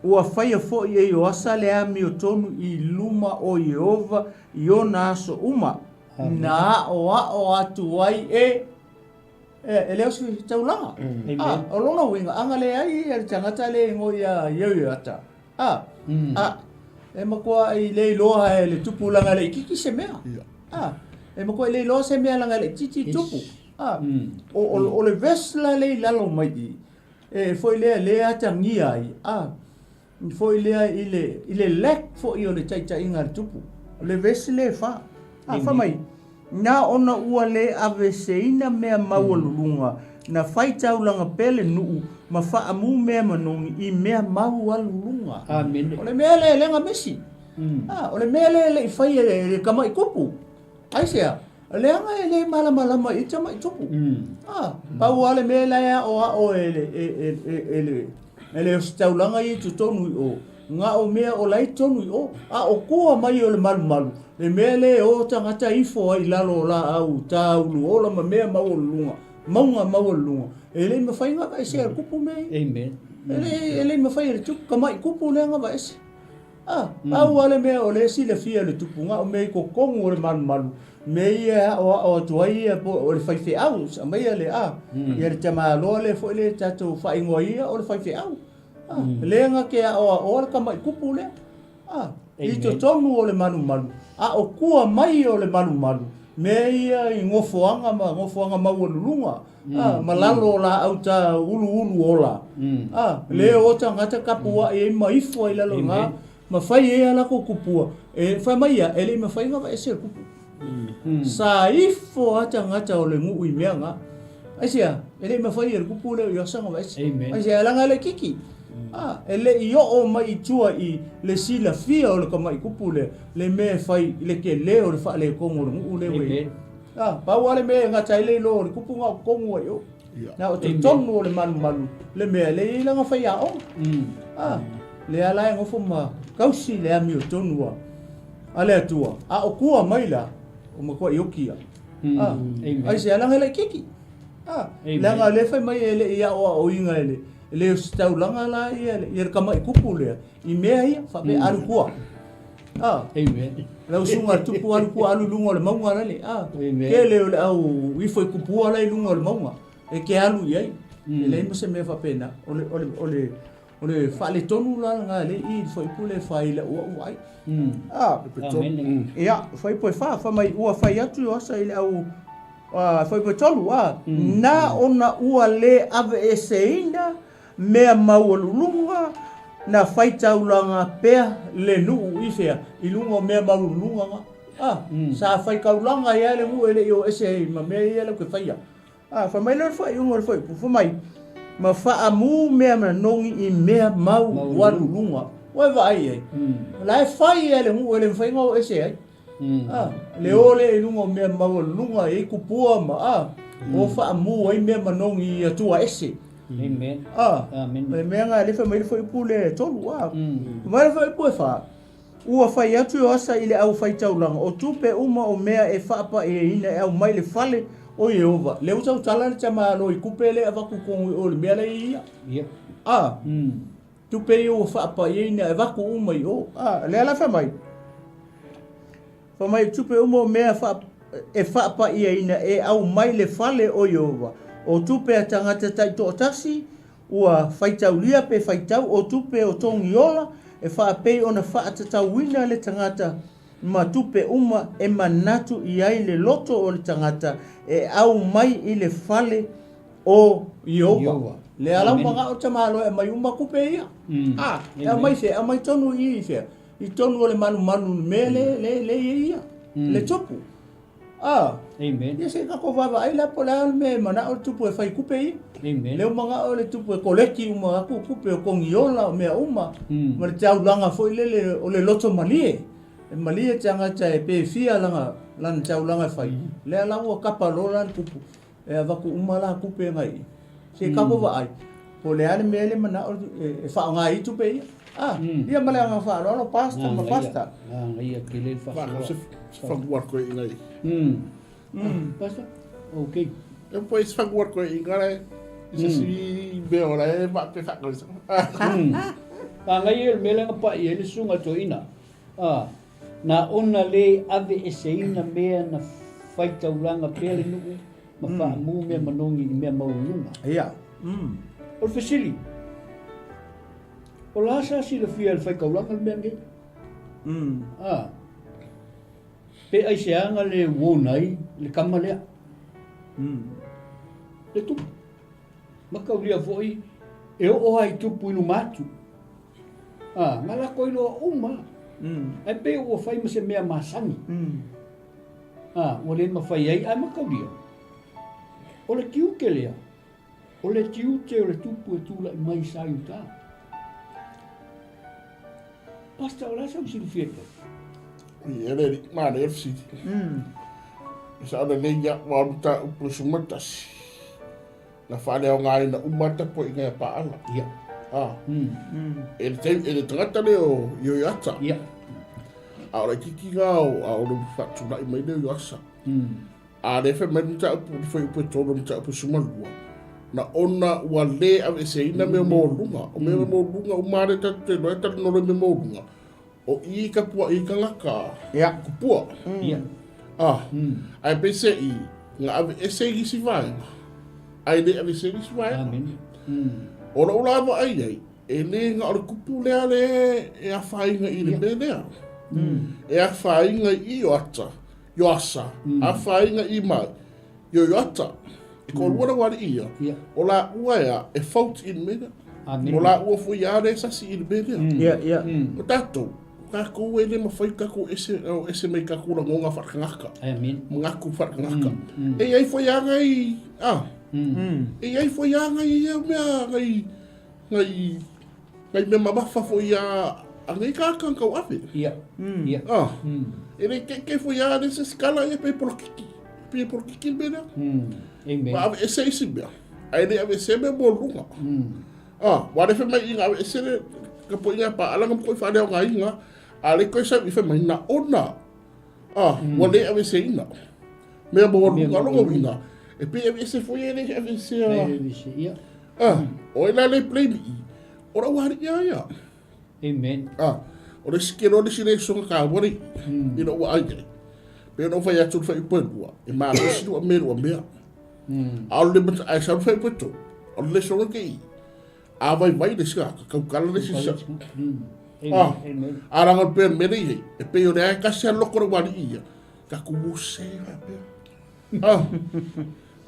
Ua faia foi e Ioasa le amiotonu i luma o Ieova i ona aso uma. Na aʻoaʻo atu ai e e le ositaulaga. A, o lona uiga, a na leai ia le tagata lea e igoa ia Ieoiata, a, a, e matuai le iloa e le tupu leaga e laitiiti se mea. A, e matuai le iloa se mea leaga e laitiiti tupu. A, o, o, o le verse la lea i lalo mai i, e foi lea, lea e atagia ai, a, foi lea i le, i le lack foi o le taitaiga a le tupu. O le vesi lea e fa. A, fai mai, Na ona ua le aveeseina mea maualuluga, na fai taulaga pea le nuu ma faamu mea manogi i mea maualuluga. Amene. O le mea lea e le gamisi. A, o le mea lea e le i faia e le tamai tupu. Aisea? Leaga e le malamalama i tamai tupu. A, pau lava le mea la e aoao e le, e, e, e, e le, e le ositaulaga ia i totonu i o, na o mea o la e i totonu i o. A o tua mai o le malumalu, le mea lea e o tagata ifo ai i lalo o laau tāulu ola ma mea maualuluga, mauga maualuluga, e le i mafai ona aveesea e le tupu mea ia. Amen. E le, e le i mafai e le tupu, tamai tupu lea na aveese. A, pau lava le mea o lea e silafia e le tupu, na o mea i totonu o le malumalu, mea ia e aoao atu ai ia po o le faifeau, aumaia le, a, ia le tamaloa lea foi lea tatou faaigoa o le faifeau. A, lea na te aoaoa le tamai tupu lea, a, i totonu o le malumalu, a o tua mai o le malumalu, mea ia i nofoaga ma nofoaga maualuluga, a, ma lalo o laau ta uluulu ola, a, lea o tagata tapuai ai ma ifo ai i lalo i ina, ma fai ai a latou kupua, e fai mai ia, e le i mafai ona aveese le kupu. Sa ifo lava tagata o le nuu i mea na. Aisea, e le i mafai e le kupu lea o Iosa ona aveese. Aisea, leaga e laitiiti. A, e le i oo mai i tua i le silafia o le tamai kupu lea, le mea e fai i le tele o le faaletonu o le nuu lea ua i ai. A, pau lava le mea e gata ai le iloa o le kupu na o totonu ai o. Na o totonu o le malumalu le mea lea e i ai lana faiaoga. A, lea la e nofo ma tausi le amiotonu a, a le Atua, a o tua mai la, o matuai oki ia. A, aisea leaga e laitiiti. A, leaga o lea e fai mai e le i aoaoina e le, e le ositaulaga la ia, ia le tamai kupu lea, i mea ia, faapea alu tua. A, Amen. Lau susuga i le tupu alu tua alu i luga o le mauga lale. A, Amen. tele o le au ifo i kupua la i luga o le mauga e te alu i ai. E leai ma se mea faapena. O le, o le, o le, o le faaletonu la lena lea i i le fuaiupu lea e fai i lau au vaai. A, Amen. ia, fuaiupu e fa, fai mai ua fai atu Ioasa i le au a, fuaiupu e tolu, a, na ona ua le aveeseina Mea maualuluga na faitaulaga pea le nuu i fea? I luga o mea maualuluga na. A, sa faitaulaga ai lava le nuu e le i o ese ai ma mea ia lau ke faia. A, fai mai lea o le faaiuga o le fuaiupu, fai mai, Ma faamu mea manogi i mea maualuluga. Ua e vaai i ai? O la e fai lava le nuu e le mafai ona o ese ai. A, le o lea i luga o mea maualuluga e i ai kupua ma, a, o faamu ai mea manogi i atua ese. Amen. A, Amen. o le mea lena lea fai mai le fuaiupu lea e tolu, a. Fai mai le fuaiupu e fa, Ua fai atu Ioasa i le aufaitaulaga, o tupe uma o mea e faapaeina e aumai i le fale o Ieova. Lea ua tautala le tamālo i kupe lea e avatu i totonu i o i le mea la e i ai ia. Yep. A, tupe ia ua faapaeina e avatu uma i o. A, lea la fai mai, fai mai tupe uma o mea faa e faapaʻiaina e aumai i le fale o Ieova, o tupe a tagata taitoatasi, ua faitaulia pe faitau, o tupe o togiola, e faapei ona faatatauina le tagata ma tupe uma e manatu i ai le loto o le tagata e aumai i le fale o Ieova. Lea la ua manao le tamaloa e aumai uma tupe ia. A, e aumai fea? E aumai tonu i i fea? I tonu o le malumalu i le mea le, le, le i ai ia, le tupu. A, Amen. Ia se i tatou vaavaai la po o le a le mea e manao le tupu e fai tupe ia. Amen. Lea ua manao le tupu e koleki uma atu tupe o togiola o mea uma, ma le taulaga foi lele o le loto malie. E malie le tagata e pe fia lana, lana taulaga e fai. Lea la ua kapa loa la le tupu. E avatu uma la tupe na i. Se i tatou vaai, po o le a le mea le manao e faaaoga ai tupe ia. Ah, ia ma le agaga faaaloalo, Pastor ma Pastor. Manaia tele le faasoa. Se fanua koe i ngai. Pastor? Okay. E po se fanua koe i ngai. I se si mea o la e ma pe whakalisa. Manaia le mea lea na pai ai le susuga toeaina. Ah, Na ona lē aveeseina mea na faitaulaga pea le nuu ma faamu mea manogi i mea maualuluga. Ia. O le fesili, o la sa silafia e le faitaulaga le mea lenei? A, pe aiseaga le uona ai le kama lea? Le tupu. Mataulia foi e oo lava i tupu i luma atu. A, na lako iloa uma lava. Ae pei ua fai ma se mea masani. A, ua le mafai ai, ae mataulia, o le tiute lea, o le tiute o le tupu e tulai mai sa i uta. Pastor, o le a sau silafia i ai? Ia le alii, manaia le fesili. E sao lelei ia, ua alu ta upu i 11. Na faaleaogaina uma tapuaiga ia Paala. Ia. Ah. E le taimi, e le tagata lea o Ioiata. Ia. A o le kiki ngā o, a o le whaatulai mai lea o Ioasa. A le whai mai le mataupu, le whai upu e tolu, le mataupu e 12. Na ona ua le aveeseina mea maualuluga. O mea maualuluga uma lava lea tatou te iloa e talanoa i mea maualuluga. O i ka puaʻi kanaka Ia. kupua. Ia. Ah. Ae peiseʻi, na aveese i isi vaega, ae le aveese i isi vaega. Amen. O loʻu lā vaai ai, e le na o le kupu lea le e afaina i le mea lea. E afaina i Ioata, Ioasa, afaina i mai, Ioiata. E toalua lau alii ia, Ia. o laua ea e fauti i le mea lea. Amen. O laua foi ia le sasi i le mea lea. Ia, ia. O tatou, o tatou e le mafai tatou ese, o ese mai tatou lagona faatagata. Amen. Manatu faatagata. E i ai foi lava nai, a, e i ai foi lava nai ia mea, nai, nai, nai mea mamafa foi a, a nei tagata na tauave. Ia. Ia. A, e le keikei foi lava le se sikala ia pe polokiki. Pe polokiki le mea lea. Amen. Ma aveese isi mea, ae le aveese mea maualuluga. A, ua le fai mai i na aveese le tapuaiga a Paala na matua faaleaogaina, a le toe sau i fai mai na ona, a, ua le aveeseina. Mea maualuluga lona uiga, e pei aveese foi e le aveesea. Aveese, ia. A, o ai la le blame i i? O lau alii a ia. Amen. A, o le isi kelo le isi le soga taua le i lou vaai ai. Pei ona ou fai atu i le fuaiupu e lua, e malosi lua mea lua mea. A o le mata, ae sau le fuaiupu e tolu, o le lesoga ke i. A vaivai le isi tagata, tautala le isi sa. Amen. Amen. A laga o le pea o le mea le i ai, e pei o le ae tasi a loko le ualii ia, tatou use faapea. Ah.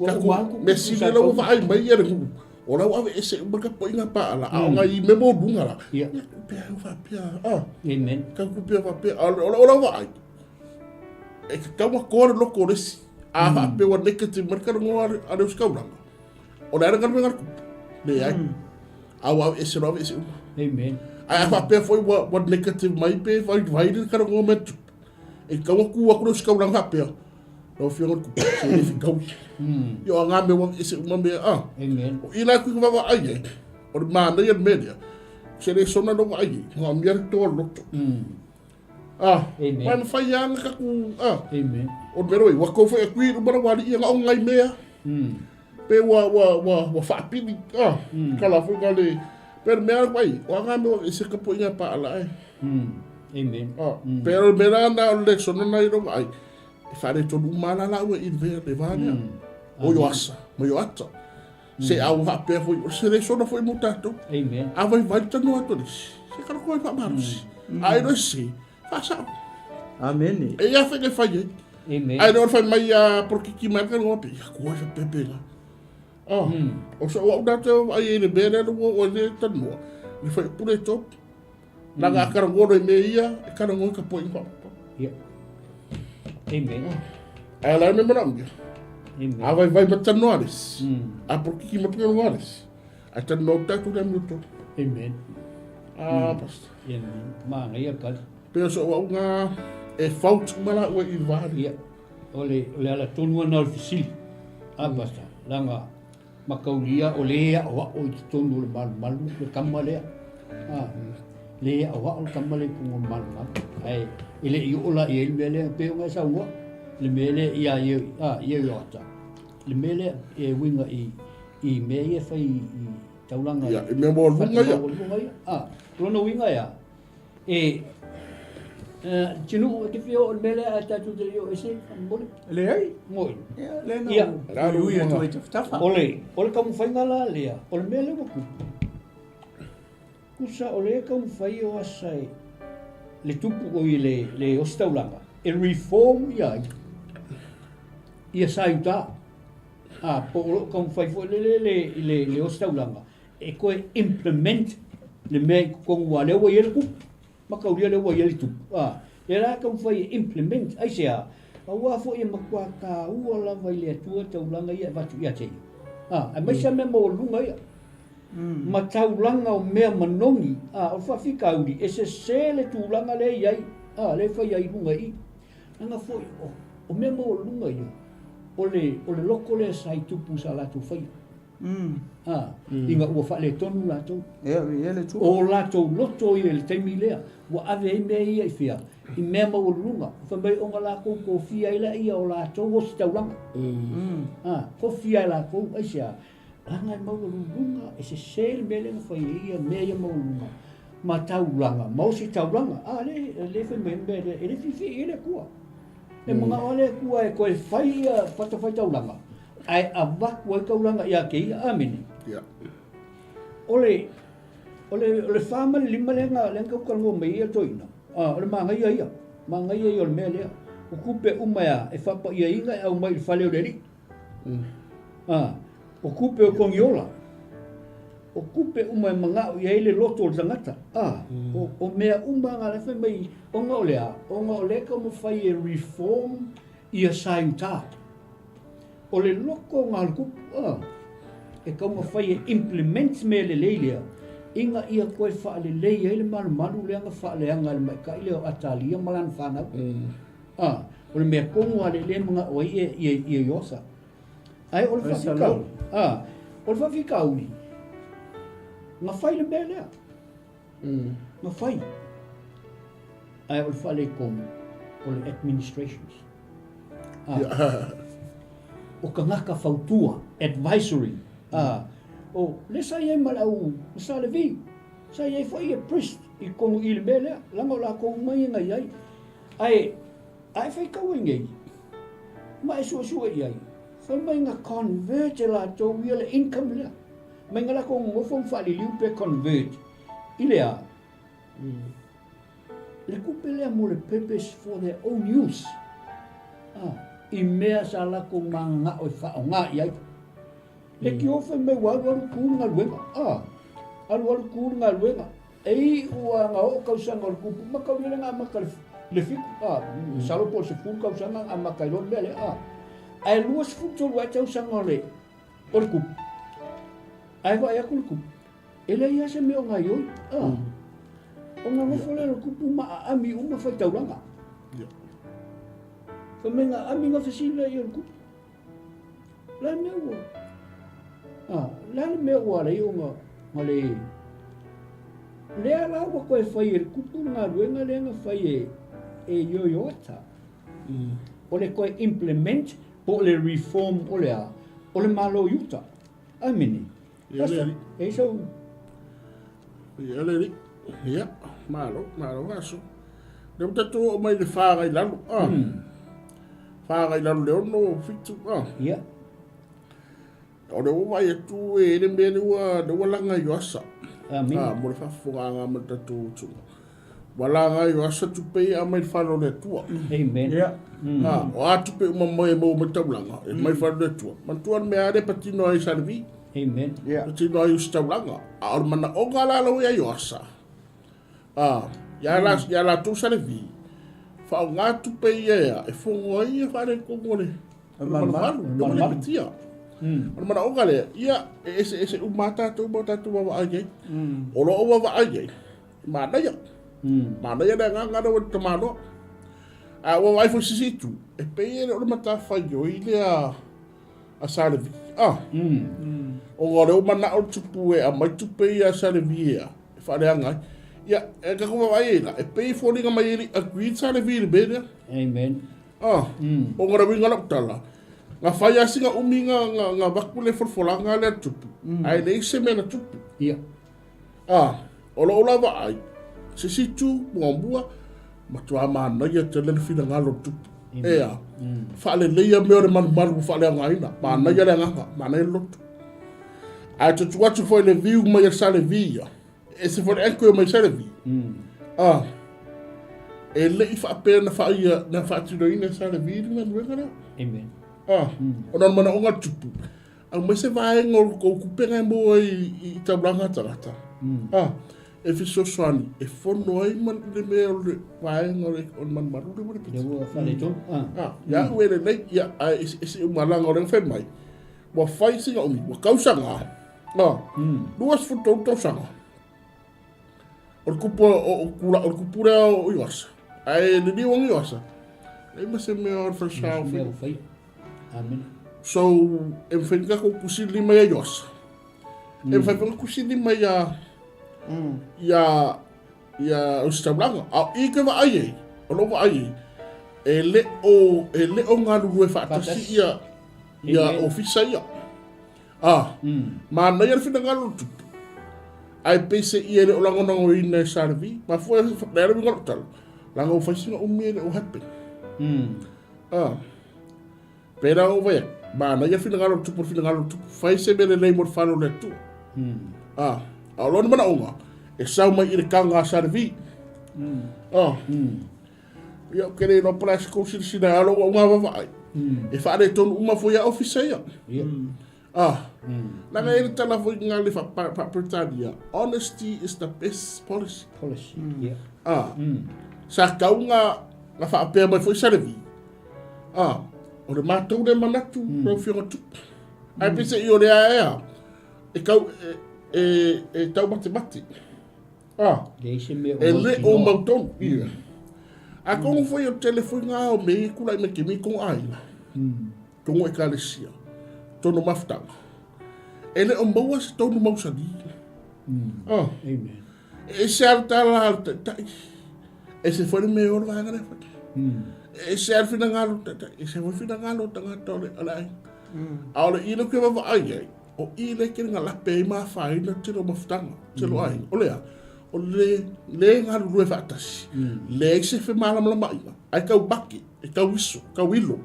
Ua uma atu Mea sili la ua vaai mai ia le nuu. O la ua aveese uma le tapuaiga paala, a o nai mea maualuga la. Ia. Ia, pea au faapea, ah. Amen. Tau pea faapea, a o lau vaai, e tatau ona toa le loto o le isi. A faapea ua negative mai le talanoa a le ositaulaga, o le a le galuega a le tupu? Leai. A ua aveese loa aveese uma. Amen. Ae a faapea foi ua negative mai pe vaivai le talanoa mai a le tupu, E tatau ona tu atu le ositaulaga faapea, lau Afioga i le Tupu, se le fetaui. Ia o aga mea ua ese uma mea, a. Amen. O i la kui vaavaai ai, o le manaia le mea lea, se le sona lou vaai ai, manaomia le toa o le loto. A, Amen. ma e mafai lava ona tatou, a. Amen. O le mea lea, ua tou foi atu i luma lau alii na o nai mea. Pe ua, ua, ua, ua faapili, a, kala foi na le, pe le mea ai, o aga mea ua ese ka poiga paala ai. Amen. A, pe o le mea la na o le lesona na i lou vaai, E faaletonu uma lava la laua i le va lea. O Ioasa ma Ioata. Se a ua faapea foi, o se lesona foi mo tatou. Amen. A vaivai le tanoa atu a le isi, se kala koe faamalosi. A e loa sese, faasao. Amene. E ia fai e fai ai. Amen. Ae le o le fai mai a polokiki mai le kanoa pe, ia koe faapea pea. Oh, o so au na te ai i le mea lea ua o le tanoa. Le fai pule top. Na ngā karangoa i mea ia, e karangoa ka poi pa. Ia. Amen. Ae la me mana mia. Amen. A vai vai ma tanoa le isi. A polokiki ma tanoa le isi. Ae tanoa tatou le amio tolu. Amen. Ah, pastor. Amen. Manaia le tali. Pe o so auga e faut uma la ua i vali. Ia. O le, o le ala tonu ana o le fesili. A pastor, leaga mataulia o le aʻoaʻo i totonu o le malumalu le tama lea. A, le aʻoaʻo le tama lea i totonu o le malumalu. Ae e le i oo la i ai le mea lea, pei ona e saunoa, le mea lea ia ia a, ia Ioata. Le mea lea e uiga i, i mea ia e fai i taulaga. Ia, i mea maualuga ia. Maualuga ia. A, o lona uiga e a? E, Tinuu, e te fia oo i le mea lea ae tatou te le i oo ese, faamolemole. Leai. Moi. Ia, lea na Ia. ou uiui atu ai tafatafa. O le, o le taumafaiga la lea, o le mea lea ua tupu, tusa o lea e taumafai o asa e le tupu oi le, le ositaulaga, e reform ia ai, ia sa i uta. A, po o loo taumafai foi lele le, le, le ositaulaga, e toe implement le mea i totonu aua lea ua i ai le tupu, mataulia lea ua i ai le tupu, a, lea la e taumafai e implement, aisea? Aua foi e matua taua lava i le Atua taulaga ia e avatu ia te ia, a, aemaise lava mea maualuluga ia, ma taulaga o mea manogi, a, o le faafitauli, e sese le tulaga lea e i ai, a, lea e fai ai i luga i i. Leaga foi o, o mea maualuluga ia, o le, o le loko lea sa i tupu sa latou faia. Ina ua faaletonu latou. O latou loto ia i le taimi lea, ua ave ai mea ia i fea? I mea maualuluga. Fai mai ona latou tofia ai laia o latou ositaulaga. Tofia e latou, aisea? Leaga e maualuluga, e sese le mea lea na fai ai ia mea ia maualuluga ma taulaga, ma ositaulaga. A lea, lea fai mai ai le mea lea, e le fiafia i ai le Atua. E manao lava le Atua e toe fai ia fatafaitaulaga, ae avatu ai taulaga ia te ia. Amene. Yeah. O le, o le, o le fa ma le lima lea na, lea na tau talanoa mai ai ia toeaina, ah, o le manaia ia, manaia ia o le mea lea. O tupe uma e a, e faapaiaina e aumai i le fale o le Alii. Ah, o tupe o Togiola, o tupe uma e manao i ai le loto o le tagata. Ah, o, o mea uma na lea fai mai, ona o le a, ona o lea e taumafai e reform ia sa i uta. O le loko o Galukupu, a, e taumafai e implement mea lelei lea, ina ia toe faalelei ai le malumalu lea na faaleaga e le maita'i lea o Atalia ma lana fanau. A, o le mea tonu lava lea e mana'o ai ia, ia Iosa. Ae o le faafitauli, a, o le faafitauli, na fai le mea lea. Na fai. Ae o le faaletonu, o le administrations. Ah. O tagata fautua, advisory. Ah. O lea sa i ai ma le au sa Levi. Sa i ai foi ia priest i totonu i le mea lea, leaga o latou uma ia na i ai. Ae, a e faitau ai nei, ma e suesue i ai, fai mai na convert e latou ia le income lea. Mai na latou nonofo ma faaliliu pe convert i le a? Le tupe lea mo le purpose for their own use. Ah, i mea sa latou mananao e faaaoga i ai. Le tio fai mai ua alu alu tu le galuega. Ah, alu alu tu le galuega. E iu lava na oo tausaga o le tupu, mataulia lea na amata i le fitu. Ah, masalo po o le sefulu tausaga na amata ai loa le mea lea. Ah, ae 23 ae tausaga o le o le tupu. Ae vaai atu le tupu, E leai lava se mea o gaioi. Ah. Ona nofo lea o le tupu ma aami uma faitaulaga. Fai mai na aami na fesili lea i o le tupu. La mea ua... Ah, la le mea ua ala ai ona na le... Lea la ua toe fai e le tupu le galuega lea na fai e, e Ioioata. O le toe implement po o le reform o le a? O le Malo i uta. Amene. Ia le alii. E i sau. Ia le alii. Ia, malo, malo aso. Lea ua tatou oo mai i le fa agai lalo. Ah. 4 agai i lalo i le 6, 7, a. Ia. O le ua vaai atu e le mea lea ua, lea ua laga i Ioasa. Amina. A, mo le faafofogaaga ma le tatou usuga. Ua laga i Ioasa tupe ia aumai i le fale o le Atua. Amen. Ia. A, o a tupe uma mai e maua mai taulaga, e mai fale o le Atua. Manatua le mea lea e patino ai i Salevi. Amen. Ia. Patino ai i Ositaulaga. A o le manaoga la la ua ia Ioasa. A, ia la, ia latou Salevi, faaaoga tupe ia ea, e fono ai ia faaletonu o le malumalu, le ua lepetia. O le manaoga lea, ia, e eseese uma lava tatou ma o tatou vaavaai ai. O lou vaavaai ai, manaia. Manaia le agaga lea ua i le tamaloa. A ua vaai foi i se isi itu, e pei e le o le matafaioi lea a Sa Levi. Ah. Ona o lea ua manao le tupu e aumai tupe ia a Sa Levi ea, e faaleaga ai. Ia, e tatou vaavaai ai la, e pei e foliga mai e le i agree Sa Levi i le mea lea. Amen. Ah, ona o le uiga o lau tala, na fai lava sina umi na, na, na avatu le folafolaga lea a le tupu, ae leai se mea na tupu. Ia. Ah, o lou la vaai, se isi itu muamua, matua manaia tele le finagalo o le tupu. Ea, faaleleia mea o le malumalu ua faaleaogaina, manaia le agaga, manaia le loto. Ae tutu atu foi le viu mai a Sa Levi ia, e ese foi le anchor mai Sa Levi. Ah, e le i faapea na faia, na faatinoina e Sa Levi le galuega lea. Amen. Ah, ona o le manaoga o le tupu, aumai se vaega o le tou tupe na e maua ai i taulaga a tagata. Ah, e fesoasoani, e fono ai ma le mea o le vaega o le o le malumalu lea ua Lea ua faaletonu. Ah. Ah, ia au e lelei, ia, ae eseese uma leaga o lea na fai mai, ua fai sina umi, ua tausaga, ah, 23 tausaga. O le kupu o, o, kula, o le kupu lea o Ioasa. Ae liliu o Ioasa. Leai ma se mea o le falesa o Mea ua faia. Amene. So, e mafai ona tatou tusili mai ia Ioasa. E mafai foi ona tusili mai ia ia ia Ositaulaga. A o i ke vaai ai, o lou vaai ai, e le o e le o galulue faatasi ia ia ofisa ia. Ah, manaia le finagalo o le tupu. Ae pei se ia e le o lagonagoina e Sa Levi. Mafua e le a le uiga o lou tala, leaga ua fai sina umi e le o happen. Ah. Pēlā ou vaai atu, manaia finagalo o le tupu, finagalo o le tupu, fai se mea lelei mo le fale o le Atua. Ah, a o lona manaoga, e sau mai i le taga a Sa Levi. Ah. Ia, ou te le iloa po o le a se tou silasila ai, a o lou auga vaavaai, e faaletonu uma foi a ofisa ia. Ah, leaga e i ai le tala foi na le faa-Peretania, honesty is the best policy. Policy, ia. Ah, sa tau na, na faapea mai foi Sa Levi, ah, o le matou lea manatu, lau Afioga Tupu. Ae peiseai o lea ea, e tau, e, e, e taumatemate. Ah, Leai se mea o e le o mautinoa. mautonu. Ia. Atonu foi o le tele foi na o mea ia e tulai mai taimi i tonu aiga. Tonu ekalesia, tonu mafutaga. E le o maua se tonu mausali. Ah. Amen. E ese lava le tala a le taitai. E ese foi le mea o le vaega lea foi. E ese lava le finagalo o le taitai. E ese foi le finagalo o tagata o le, o le aiga. A o le i lea ou te vaavaai ai, o i lea e tele na lape ai ma afaina le tele o mafutaga, tele o aiga. O le a? O le le galulue faatasi, leai se femalamalamaaiga, ae tau make. E tau iso, tau ilo.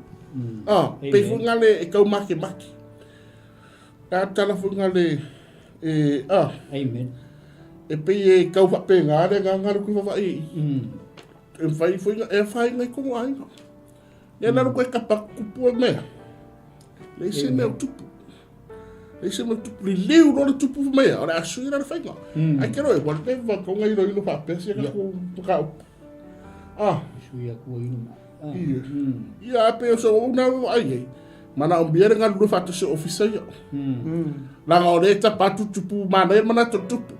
Ah, pei foi ngale e tau makemake. A tala foi ngale e ah. Amen. E pei e tau whapenga le ngā ngā ruku whawa i. E whai foi e whai ngai kongo aiga. Ia nalo koe kapa kupu e mea. Leai se mea o tupu. Leai se mea o tupu. Liliu loa le tupu mea, o le a sui la le faiga. Ai ke roe, ua leva konga ilo ilo whapea sia ka whakaupu. Ah. Sui aku ai numa. Ah. Ia. Ia, a pei o se ou na vaai ai. Manaomia le galulue faatasi o ofisa ia. Leaga o lea e tapa atu tupu manaia le manatu o le tupu.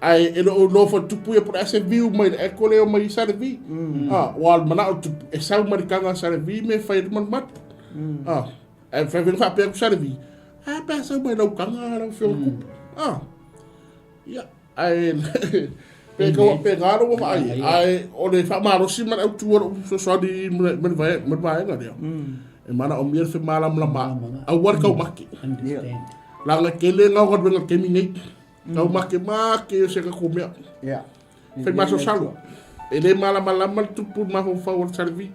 Ae e le o iloa foi le tupu ia po o le a se viu mai le echo lea e omai i Sa Levi. Ah, aua o le manao o le tupu, e sau mai le taga a Sa Levi me e fai ai le malumalu. Ah, ae mafai foi ona faapea atu Sa Levi, a pe a sau mai lau taga lau afioga tupu. Ah, ia. Ae pe kau pe ngā rongo vaai, ae o le faamalosi ma le autu o lou fesoasoani i ma le vaega lea. E manaomia le femalamalama, aua le taumate. Leaga e tele ngā o galuega i le taimi nei. Taumate make o se tatou mea. Fai masalosalo. E le malamalama le tupu i le mafaufau o le Salevi.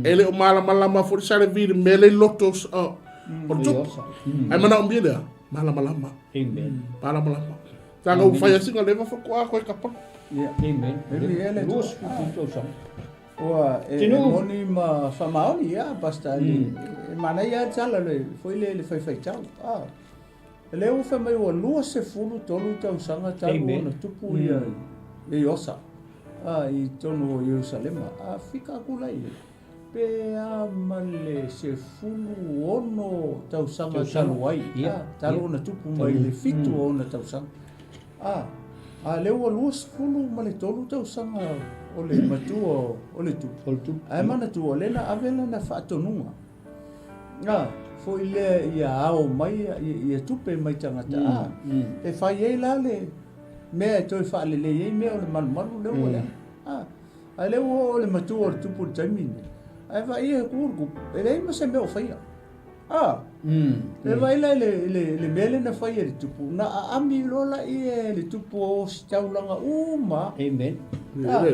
E le o malamalama foi le Salevi i le mea lea i loto o le tupu. Ae manaomia lea, malamalama. Amen. Malamalama. Taga ua fai asina leva faatoa koe kapa. Ia. Amen. Amen. 20 tausaga. Ua e, Tinuu. e moni ma faamaoni ia Pastor mm. E manaia lava tala le foi le le faifaitau. Ah. Lea ua fai mai ua 23 tausaga talu ona tupu ia i Iosa ah, i totonu o Ierusalema. Ah, fika aku la i pe a ma le 16 tausaga talu ai, ah, talu ona tupu mai le 7 o ona tausaga. Ah, a lea ua 23 tausaga o le matua o le tupu. O le tupu. Ae manatua, o lea na ave lana faatonuga. A, foi lea ia ao mai ia tupe mai tagata a, e fai ai la le mea e toe faalelei ai mea o le malumalu lea ua leaga. A, a lea ua oo le matua o le tupu i le taimi lenei, ae vaai ia e tu le tupu, e leai ma se mea o faia. A, e vaai la i le mea lea na fai e le tupu, na aami loa laia e le tupu o ositaulaga uma. Amen. A,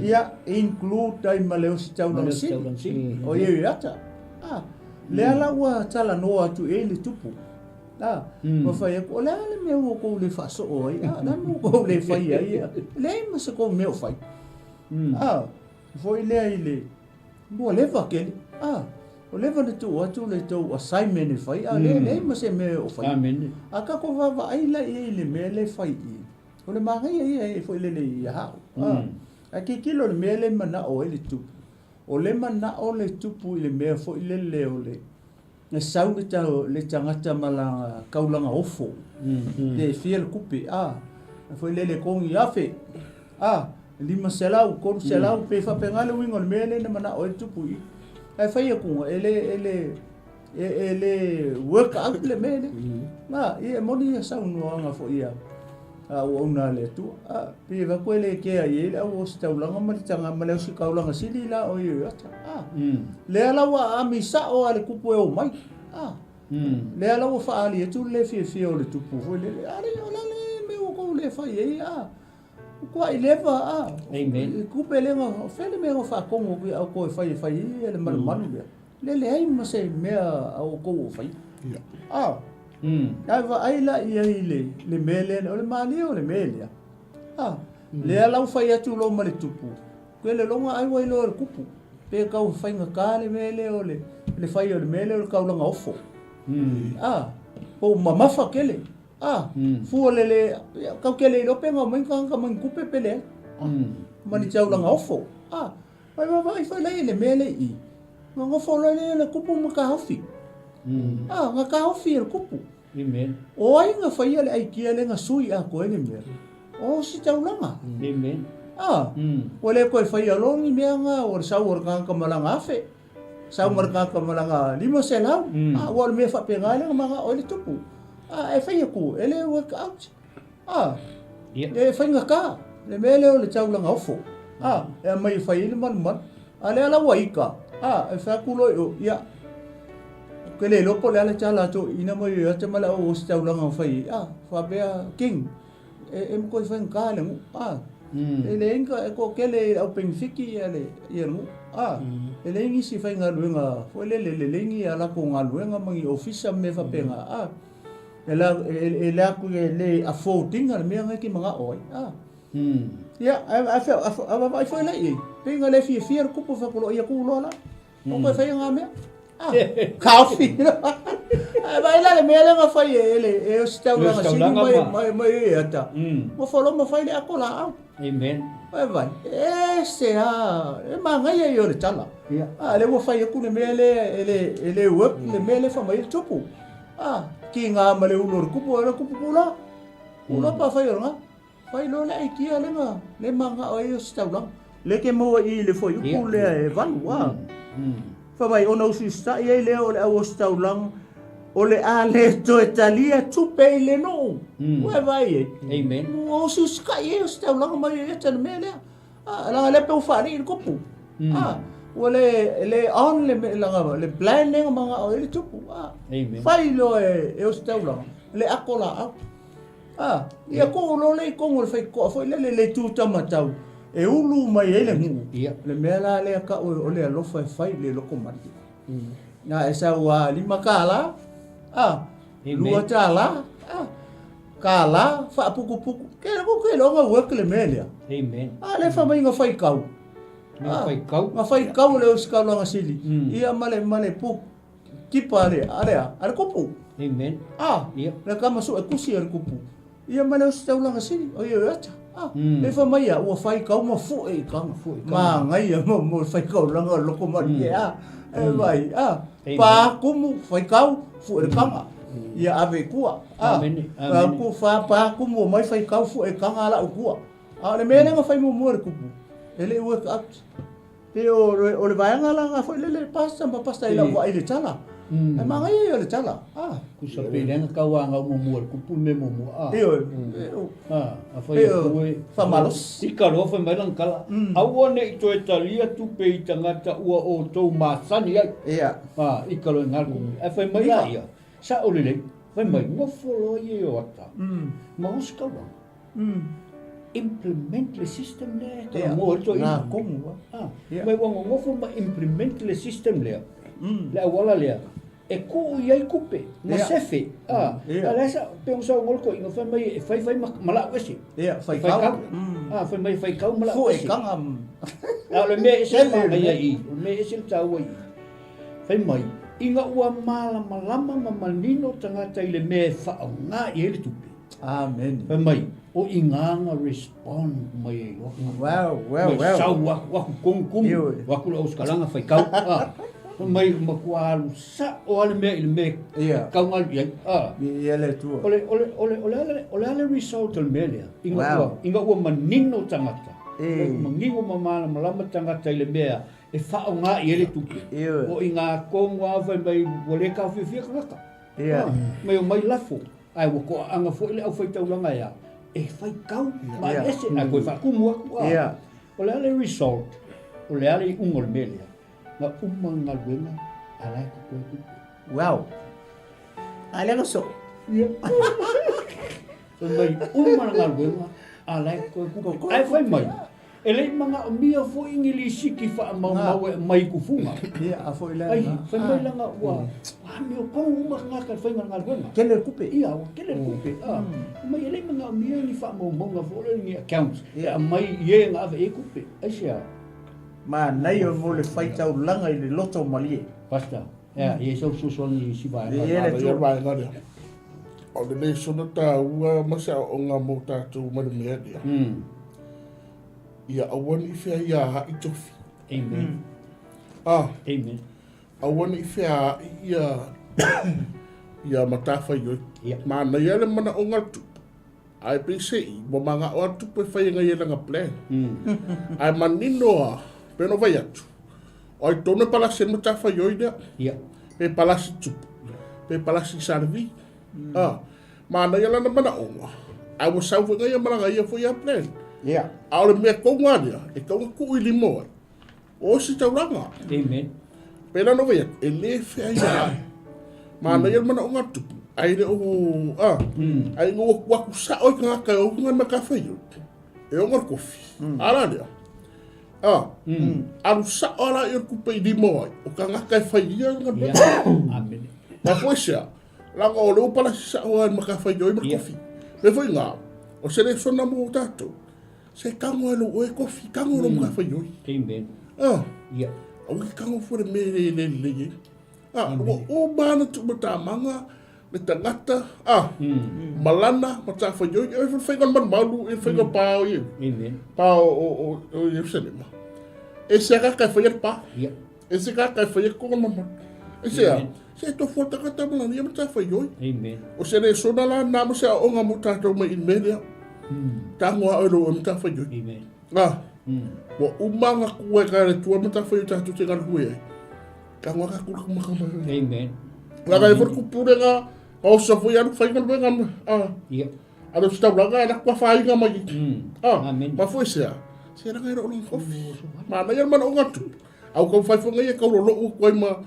ia, include ai ma le ositaulaga sili, o ia i ata. A, lea la ua talanoa atu i ai le tupu. A, ma fai atu, o le a le mea ua outou le faasoo ai? A, o le a le mea ua outou le fai ai? E leai ma se tou mea o fai. A, foi lea i le, Ua leva kele. A, ua leva ona tuu atu le tou assignment e fai, a lea e leai ma se mea o fai. Amene. A tatou vaavaai la i ai i le mea lea e fai i i, o le manaia ia e foi lele ia au. A, ae tilotilo i le mea lea e manao ai le tupu. O le manao le tupu i le mea foi lele o le E sau le tagata ma lana kaulaga ofo, pe fia le tupe, a, foi lele togi afe, a, 500, 300, pe faapena le uiga o le mea lea na manao ai le tupu i i. Ae fai atu, e le, e le, e le work out le mea lea. A, ia e moni ia saunoaga foi a auauna a le Atua. A, pei e vaku e le kea i ai le au ositaulaga ma le taga ma le ositaulaga sili la o ia ata. A, lea la ua aami sao a le tupu e omai. A, lea la ua faaali atu le le fiafia o le tupu foi lele. A le, o le a le mea ua tou le fai ai, a, kuai leva, a. Amen. I kupe le nga, fea le mea nga faatonu atu ia outou e fai e fai ai le malumalu lea. Le leai ma se mea a outou o faia. A, ae vaai la i ai i le mea lea, o le malie o le mea lea. A, lea la ua fai atu loa ma le tupu, ke le loga ai ua iloa e le tupu, pe tau faigata le mea lea o le fai o le mea lea o le taulaga ofo. A, po o mamafa tele. A, fua le le, kau te le iloa pe na omai ni tagata mai ni tupe pe leai. A, ma ni taulaga ofo. A, Vai vaavaai foi lea i le mea lea i i. Na nofo loa lea le kupu ma taofi. Ah, na taofi e le kupu. Amen. O ai na faia le aikia lea na sui atoa ai le mea? O si taulaga. Amen. Ah, ua le toe faia loa ni mea na o le sau o le tagata ma lana afe, sau ma le tagata ma lana 500. Ah, ua o le mea faapena lea na manao ai le tupu. Ah, e fai atu, e le work out. A, e faigata le mea lea o le taulaga ofo. A, e aumai e fai ai le malumalu. A lea la ua ika, a, e fai atu loa i o, ia, ou te le iloa po o le a le tala a toeaiina mai o ata ma le au o se taulaga o fai ai. A, faapea, King, e matuai faigata le nuu. A, e leai ni e toatele i le au penefiti ia le nuu. A, e leai nisi faigaluega foi lele, lelei ni a latou galuega ma ni ofisa ma mea faapena. A. E la, e, e le atu e le afford ina le mea ngai ki mangao ai. Ah. Ia, a, a, a, a, vaavaai foi la i ai. Pei na le fiafia le kupu fa kulo ia ku loa la. O koe fai ngā mea. Ah, kaofi. Ai vai la le mea le nga fai e le e o sitaulaga sili mai mai mai e ata. Mo folo mo fai le ako la au. Amen. Vai vai. E se a e mangaia i o le tala. A le ua fai aku le mea le e le e le work le mea le fa mai le tupu. A, ki ngā ma le ulu o le kupu, o le kupu kula. Kula pa whai o ngā. Whai loa le aikia le ngā, le manga o e o si taulanga. Le ke maua i le foi upu lea e valu, a. Wha mai, ona usu i ai lea o le au o si taulanga, o le a le toe talia tupe i le nuu. Ua e vai e. Amen. Ua usu i ai o si taulanga mai e tana mea lea. A, langa lea pe ua faalii le kupu. A, ua le, le on le, langa, le plan lea nga manga o le tupu. A, Amen. fai loa e, e ositaulaga, le ako laau. A, ia kuu loa le i kongo le whaikoa foi le le le tū tamatau. E ulu mai ai le nuu. Le mea la lea kau o le alofa e fai i le loko malie. Na e sau a $5, a, $2, a, $1, faapukupuku. Ke ku ke longa work le mea lea. Amen. A le fa mai nga fai kau. Nga fai kau. Nga fai kau le o sikau sili. Ia male male pu kipa le a le a le kupu. Amen. A, le kama su e kusi a le kupu. Ia ma le ositaulaga sili, o ia ata. Ah, mm. E fa mai ia, ua whai kau ma fue i kanga. Ma ngai ia mo mo whai kau langa loko mari e a. E vai, a. Pa kumu, whai kau, fue le kanga. Ia ave kua. A. Pa ku fa pa kumu mai whai kau fue kanga la ukua. A le mea lenga whai mo mo le kupu. E le work out. Pe o, o le vaega la nga foi lele pasta ma pasta i lau vaai le tala. Mm. E manga ia le tala. Ah. Kusa pe lenga kau a ngau mo le kupu me mo mo. Ah. Io. Ah, a fai a kue. Fa malos. I ka roa fai mai lang kala. Mm. Aua ne i toe talia tupe i tangata ua o tou masani ai. Ia. Ah, i ka roa ngal kupu. A fai mai la ia. Sa o lele. Fai mai, ngofo loa ia o ata. Ma osikawa. Implement le system lea e talanoa ai le toeaina. Ngā komu a. Ah, mai ua gogofo ma implement le system lea, le auala lea, e tuu i ai kupe, ma sefe. Ah, a lea sa, pe ona saunoa le toeaina, fai mai e fai fai ma lau ese. Ia, fai kau. Ah, fai mai fai kau ma lau ese. Fue kanga. A o le mea ese le manaia i i, o le mea ese le taua i i. Fai mai, ina ua malamalama ma manino tagata i le mea e faaaoga i ai le tupe. Amen. Fai mai, o i ngā nga respond mai ai loa. Wow, wow, wow. Mai sau aku, aku komu komu, aku le oskalanga fai kau. Ah. Fai mai, matua alu sa o ale mea i le mea yeah. kau ngalu i ai. Ah. Ia le tua. O le, o le, o le, o le ale, o le ale result o le mea lea. Inga wow. ua, inga ua manino tangata. E. Manino ma malamalama tangata i le mea e whaonga i ele tupe. O i ngā kongo a fai mai, ua le kāwhiwhia kangata. Ia. Ah, mai o mai lafo. Ae ua toaaga foi le aufaitaulaga e a? E faitau ma ese, ae toe faakumu atu a. O le a le result? O le a le iuga o le mea lea? Na uma le galuega a la e totoe tupe. Wow. A lea na soo. Ia. Fai mai uma le galuega a la e totoe tupe. Ae fai mai, E le i manaomia foi ni lisiti faamaumau e aumai i tufuga. Ia, a foi la Ai, fai mai lana ua amiotonu uma tagata i le faiga o le galuega. Tele le tupe. Ia, ua tele le tupe. A, fai mai e le i manaomia ni faamaumauga foi lea ni accounts e aumai i e na ave i ai tupe. Aisea? Manaia mo le faitaulaga i le loto malie. Pastor, ia, e i ai sau fesoasoani i si vaega. E i ai le vaega lea. O le lesona taua ma se aoaoga mo tatou mai le mea lea. Ia aua ne i feaiaai tofi. Amen. Ah. Amen. Aua ne i feaai ia ia matafaioi. Ia. Manaia le manaoga le tupu. Ae peise'i ua maga'o a le tupu e fai e ngai e lana plan. Ae manino a, pei ona fai atu, o ai tonu e palasi ai le matafaioi lea. Ia. Pe palasi tupu, pe palasi SRV. Ah, manaia lana manaoga, ae ua sau foi ngai e malaga ia foi a plan. Ia. A o le mea tonu a lea, e tatau ona tuu i lima o ai, o si taulaga. Amen. Pēlā no fai atu, e lē feaiaai. Manaia le manaoga a le tupu, ae le o, a, ae ina ua atu sa'o i tagata e ou ngai matafaioi, e oga le kofi. A la lea, a, alu sa'o a la ia le tupe i lima o ai, o tagata e fai ia le galuega. Amen. Na foi sea, laga o lea ua palasi sa'o ai le matafaioi ma le kofi. Mea foi ngā, o se lesona mo tatou, Se kago e lou oe kofi, kago lou matafaioi. Amen. Ah. Ia. Aua ke kago fua le mea e le lelei ai. Ah, ua uma ana tuu matamaga, le tagata, ah, malana, matafaioi, e le faiga o le malumalu, e le faiga o pa o Ieu. Amen. Pa o, o, o, o Ierusalema. E se akaka e faia le pa. Ia. E se akaka e faia koga malumalu. E se a, se tofu o le tagata malana ia matafaioi. Amen. O se lesona la na mo se aoaoga mo tatou mai i le mea lea. Tago a oe lou oe matafaioi. Amen. Ah, ua uma nga kua e ka le tua matafaioi tatou te galulue ai. Tago a ka kula kuma kama. Amen. La ka e fo kupule nga osa foi alu fai galuega ah. Ia. Alo se taulaga e la kua whainga mai. Ah, Amen. ma foi sea. Se ranga e ro long kofi. Ma na ia mana onga tu. Au kau fai fonga ia kau lolo u koi ma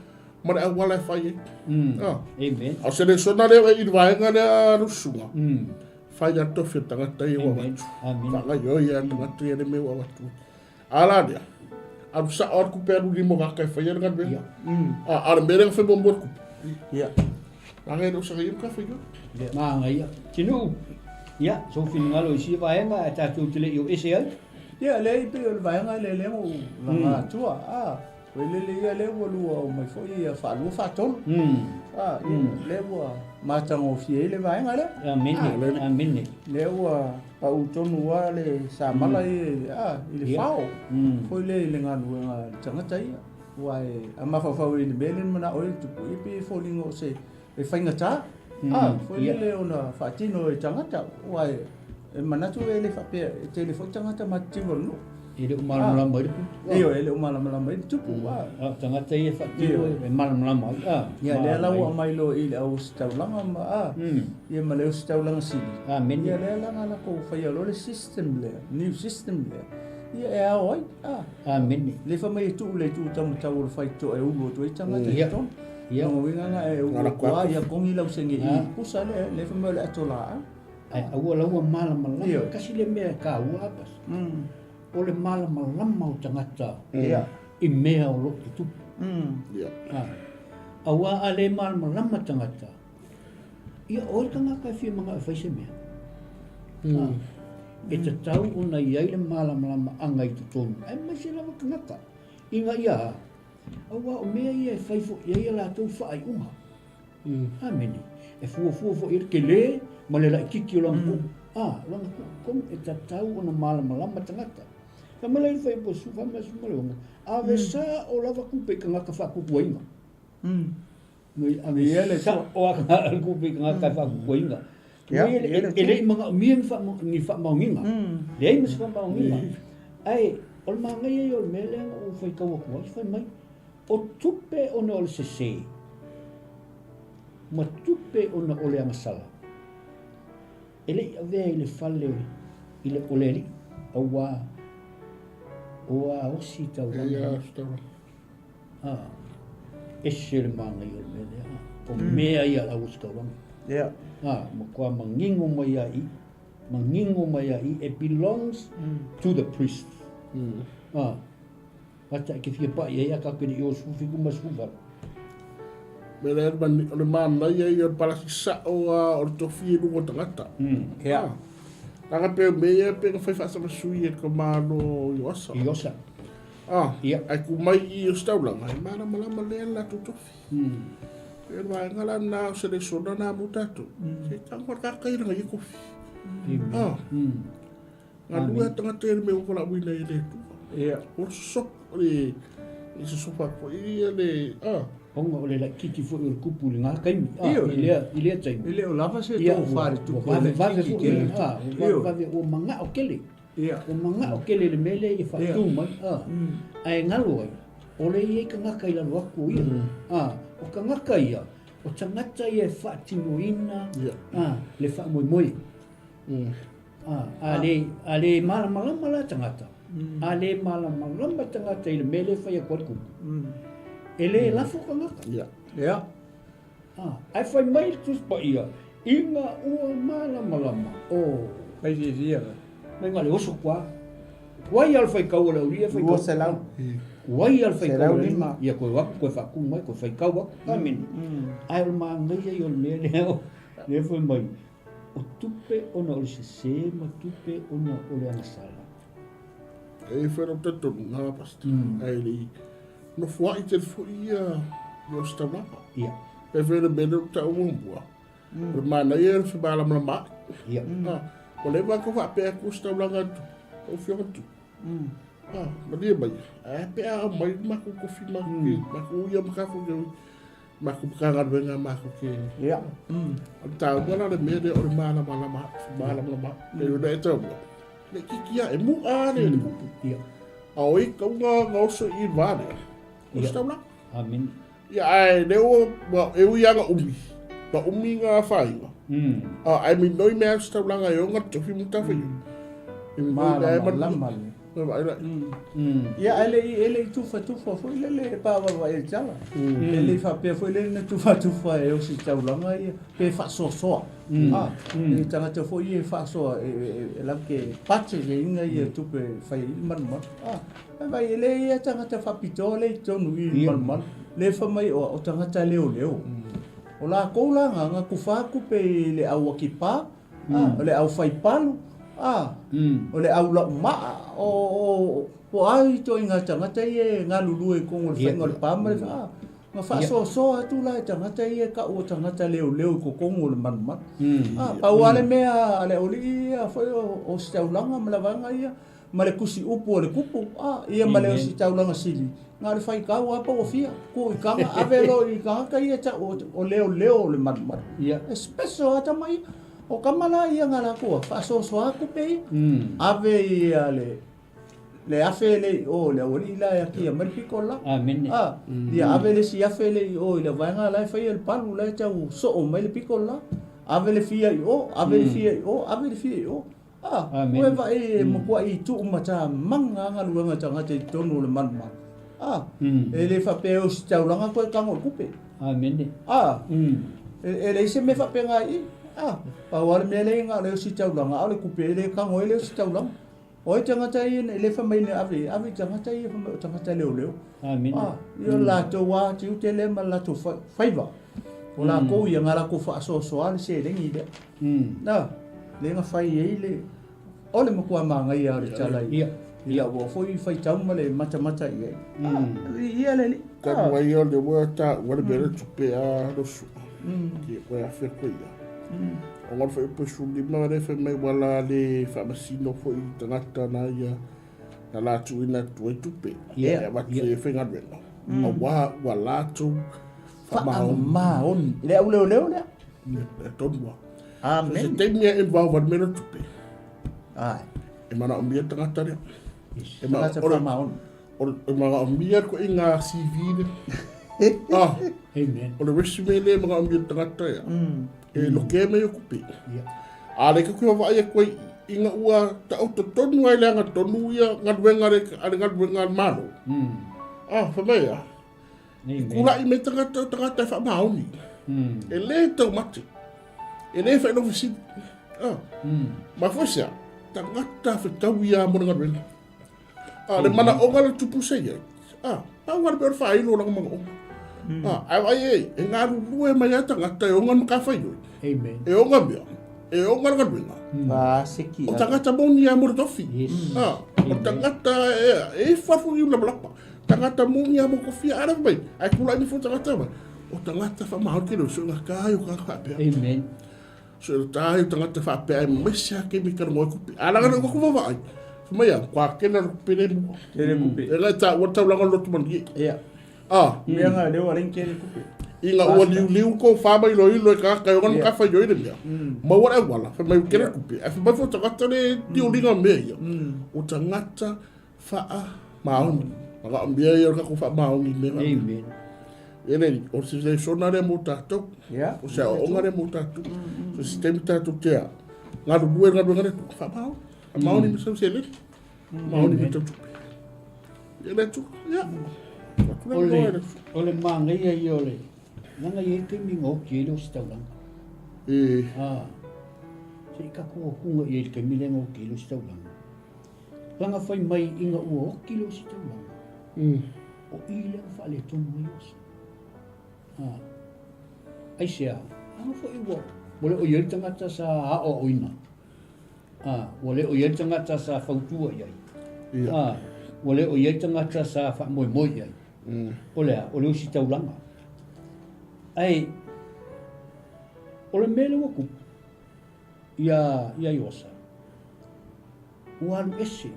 ma le auala e fai ai. Ah. Amen. Au se lesona lea i le vaega lea lusunga. Fai a tofi o tagata ia ua avatu. Faagaoioi a tagata ia le mea ua avatu. A la lea, alu sao a le kupe alu lima o gaka e faia le galuega. A o le mea lea na fai muamua e le kupe. Ia. Leaga e le o saga ia ma ka fai atu. Manaia. Tinuu, ia, sou finagalo i sia vaega ae tatou te le i o ese ai. Ia, leai, pei o le vaega lea lea na ou laga atua. A, o elele ia lea ua lua aumai foi ia faalua faatolu. A, ia, lea ua matagofie ai le vaega lea. Amene, amene. Lea ua pau tonu lava le samala ia a, i le fao. Foi lea i le galuega a le tagata ia. Aua e, a mafaufau i le mea lea na manao ai le tupu, ia pei e foliga o se e faigata, a, foi lele ona faatino e tagata, aua e manatu e le faapea, e tele foi tagata matitiva o le nuu. E le o malamalama ai le tupu. Ioe, e le o malamalama ai le tupu. A o tagata ia e faatino e malamalama ai. A, ia, lea la ua aumai loa i le au ositaulaga ma, a, ia ma le ositaulaga sili. Amene. Ia lea la na latou faia loa le system lea, new system lea, ia e ao ai, a. Amene. Le fai mai e tuu le itu taumatau o le faitotoa e ulu atu ai tagata i totonu. Ia. Lona uiga na e ulu atu lava, ia kogi lau senge i le pusa lea, le fai mai o le ato laau. Ae aua la ua malamalama, tasi le mea e taua Abas, o le malamalama o tagata i mea o lo o tutupu. Aua a le malamalama tagata, ia o le tagata e fia manao e fai se mea. E tatau ona i ai le malamalamaaga i totonu, aemaise lava tagata, ina ia a? Aua o mea ia e fai foi i ai a latou faaiuga. Amene. E fuafua foi i ai le tele ma le laitiiti o lana kuu. A, o lana kuu tonu e tatau ona malamalama tagata. Fai mai la i le fuaiupu e 16, Ave sao lava tupe i tagata faatuatuaina. Noi ave sao lava tupe i tagata faatuatuaina. E le i manaomia ni faamaoniga. Leai ma se faamaoniga. Ae o le manaia ia o le mea lea na ou faitau atu ai, fai mai, o tupe ona o le sese, ma tupe ona o le agasala, e le i avea i le fale i le, o le Alii, auā o aosi taulaga. A, ese le manaia o le mea lea. O mea ia a le auositaulaga. Yeah. A, matua manino mai ia i, manino mai ia i, it belongs to the priest. A, ata e ke fia paʻi ai a tatou te le i o 17 ma 18. Me le o le manaia ia o le palasi sao a o le tofi i luga o tagata. Yeah. Leaga pe o mea ia pe na fai faasamasui e le tamālo o Ioasa. Iosa. Ah, ia. Ae ku mai i Ositaulaga, e malamalama lea le latou tofi. E le vaega la na o se lesona na mo tatou. Se tango le kaka i langa ia kofi. Ah. Nga lua tagata e le mea ua valaauina e le Atua. Ia. O le sosopo, le i sosofa foi ia le, ah. Ona o le laitiiti foi o le kupu i lena taimi, ah, i lea, i lea taimi. E le o lava se tofa i le tupu e laitiiti tele. Ua vave vave, ua manao tele. Ia. Ua manao tele i le mea lea ia faatu mai, a, ae galo ai, o lea e i ai tagata i lalo atu o ia. A, o tagata ia, o tagata ia e faatinoina, a, le faamoemoe. A, a le, a le malamalama la tagata, a le malamalama tagata i le mea lea e fai atu ai le kupu, e le lafo tagata. Ia. Ia. A, ae fai mai le Tusi Paia, ina ua malamalama, o. Fai fiafia la. Mai na le oso kua. Kuai a le faikau a le aualii e faikau. 200. Kuai a le faikau a le alii. Ia koe o atu koe faatu mai koe faikau atu. Amene. Ae o le manaia ia o le mea lea o lea fai mai, o tupe ona o le sese ma tupe ona o le agasala. E i foi lou talitonuga, Pastor, ae le i nofoai tele foi ia ia Ositaulaga. Ia. E fai le mea lea ou taua muamua, o le manaia o le femalamalama ai. Ia. Ah, ua leva ona faapea atu Ositaulaga atu, lau Afioga atu. Ah, malie mai, ae a pe a aumai le matou tofi matou te, matou ia ma tatou te, matou Matagaluega matou te. Ia. O le taua la o le mea lea o le malamalama, femalamalama. Pei ona e taua, le itiiti lava, e mu'a le kupu. Ia. A o ai tau na oso i le va lea, o Ositaulaga. Amene. Ia, ae lea ua, e ui lava na umi, na umi na afaina, ae minoi mea Ositaulaga e ona le tofi ma matafaioi. Malamalama le. Ia, ae le i, e le i tufatufa foi lele pa vaavaai i le tala. E le i faapea foi lele na tufatufa e ositaulaga ia, pe faasoasoa. A, e tagata foi ia e faasoa, e latou te budget ina ia tupe e fai ai le malumalu. A, ae vaai, e leai lava tagata faapitoa lea i totonu i i le malumalu, lea e fai mai o tagata leoleo. O latou la na, na tufa tupe i le au atipa, a, o le au fai palu, a, o le au laumaa, o, o, po o a ituaiga tagata ia e galulue i totonu o le faiga o le pa ma le, a, na faasoasoa atu la e tagata ia e tau o tagata leoleo i totonu o le malumalu. A, pau lava le mea a le aualii ia foi o Ositaulaga ma le vaega ia, ma le tusi upu a le tupu, a, ia ma le Ositaulaga sili, na o le faitau lava pa ua fia, tuu i taga, ave loa i tagata ia e tau o leoleo o le malumalu. E special lava tama ia. O tama la ia na latou a faasoasoa tupe ia, ave ia le le afe le i o le aualii la e akia mai le pito la. Amene. A, ia ave le isi afe le i o i le vaega la e faia le palu la e tau soo mai le pito la. Ave le fia i o, ave le fia i o, ave le fia i o. A, ua e vaai e matuai tuumatamaga lava galuega a tagata i totonu o le malumalu. A, e le faapea e ositaulaga toe tago i le tupe. Amene. A, e leai se mea faapena i i. A, pau lava le mea lea na o le ositaulaga, a o le tupe e le tago ai le ositaulaga. O ai tagata ia e fai mai na ave, ave i tagata ia fai mai o tagata leoleo. Amene. A, ia o latou lava tiute lea ma le latou faiva. O latou ia na latou faasoasoa le seleni lea. Na, lea na fai ai le, o le matua manaia o le tala i, ia ua foi faitau ma le matamata i ai. Ia le alii. Talu ai o le ua taua le mea le tupe a Losua. Ki koe afe koe ia. O ngā whai upu 15 le whai mai wala le whaamasino foi tagata na ia na la tuuina atu ai tupe. Yeah. E avatu e whaingaluega. Aua ua latou faamaoni. Le au leoleo lea. E tonu lava. Amen. So se taimi e involve ai le mea lea o tupe. Ae. E manaomia le tagata lea. E tagata faamaoni. E manaomia le ituaiga CV lea. Ah. Amen. O le resume lea e manaomia le tagata ia. E lokea mai o tupe. A le ka vaai atu ai ina ua taoto tonu ai le agatonu ia galuega a le galuega a le Malo. Ah, fai mai ia. Kulaʻi mai tagata, tagata e faamaoni. E le taumate. E le failofisili. Ah. Ma foi sea, tagata fetau ia mo le galuega. Ah, le manaoga le tupu se iai. Ah, pau lava le mea o le faailo o lana manaoga. Ah, ae vaai e, e galulue mai lava tagata e ona le matafaioi. Amen. E ona mea. E ona le galuega. Vaseki. O tagata moni lava mo le tofi. Yes. Ah, o tagata e, e ifo afu i ulapalapa. Tagata moni a mo kofia ara mai. Ai kula ni fo tagata mai. O tagata fa ma ke lo so nga kai o ka fa pe. Amen. So ta ai tagata fa pe ai mai sa ke mi ka mo ku. Ala ga ko ko va ai. Mai a kwa ke na pe le mo. Kele kupe. E la ta wa ta la lo tu man. Ia. Ah. Mea nga leo ala kele kupe. I nga ua liu liu ko fa mai lo ilo ka ka yo ka fa yo ile mea. Ma wa wala fa mai kele kupe. Ai fa mai fo tagata le ti o linga me ia. O tagata faamaoni. Manaomia ia o le tatou faamaoni i mea faapea. Amen. E le, o se lesona lea mo tatou. Yeah. O se aoaoga lea mo tatou. So se taimi tatou te a, galulue i le galuega lea, faamaoni. Faamaoni ma sau seleni. Faamaoni ma sau tupe. Ia le Atua, ia. Atu le O le, loa e le Atua. o le manaia ia o le, leaga e i ai taimi na oti ai le ositaulaga. E, Ah, se i tatou atuga i ai i le taimi lea na oti ai le ositaulaga. Lana fai mai ina ua oti le ositaulaga, o i lea ua faaletonu ai Iosa. A, aisea, ana foi ua, ua le o i ai le tagata sa aoaoina. A, ua le o i ai le tagata sa fautua i ai. A, ua le o i ai le tagata sa faamoemoe i ai. O le a? O le ositaulaga. Ae, o le mea lea ua tupu iā, iā Iosa, Ua alu ese.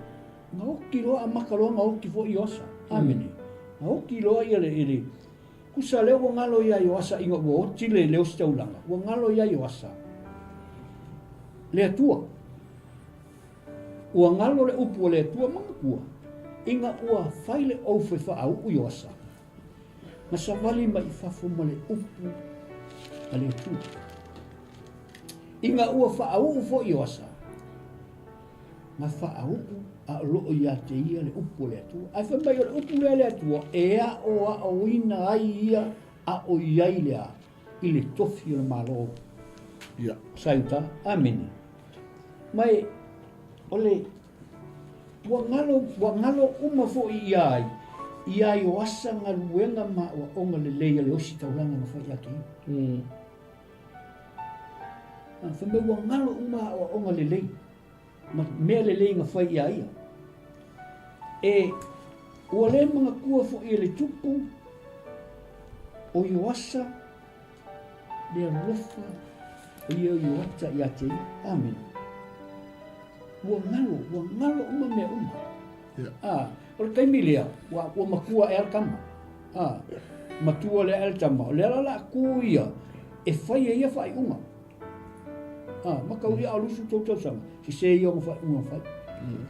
Na oti loa amata loa na oti foi Ioasa. Amene. Na oti loa ia le, le, kusa lea ua galo ia Ioasa ina ua oti le, le ositaulaga. Ua galo ia Ioasa le Atua. Ua galo le upu a le Atua manatua ina ua fai le ofu e faauu Ioasa. Na savali mai i fafo ma le upu a le Atua. Ina ua faauu foi Ioasa. Na faau'u a o loo ia te ia le upu a le Atua. Ae fai mai o le upu lea a le Atua e aoaoina ai ia a o i ai le a? I le tofi o le Malo. Ia. Sa i uta. Amene. Ma e, o le, ua galo, ua galo uma foi ia ai, ia Ioasa galuega ma aoaoga lelei a le ositaulaga na fai ia te ia. Fai mai ua galo uma aoaoga lelei ma mea lelei na fai ia ia. E, ua le manatua foi e le tupu o Ioasa le alofa o ia Ioata ia te ia. Amene. Ua galo, ua galo uma mea uma. Yeah. Ah, o le taimi lea, ua, ua matua ea le tama. Ah, matua lea ea le tama. O lea la la ku ia, e fai e ia faaiuga. Ah, matau ia a lusu tou tausaga, sese ia ona faaiuga na fai.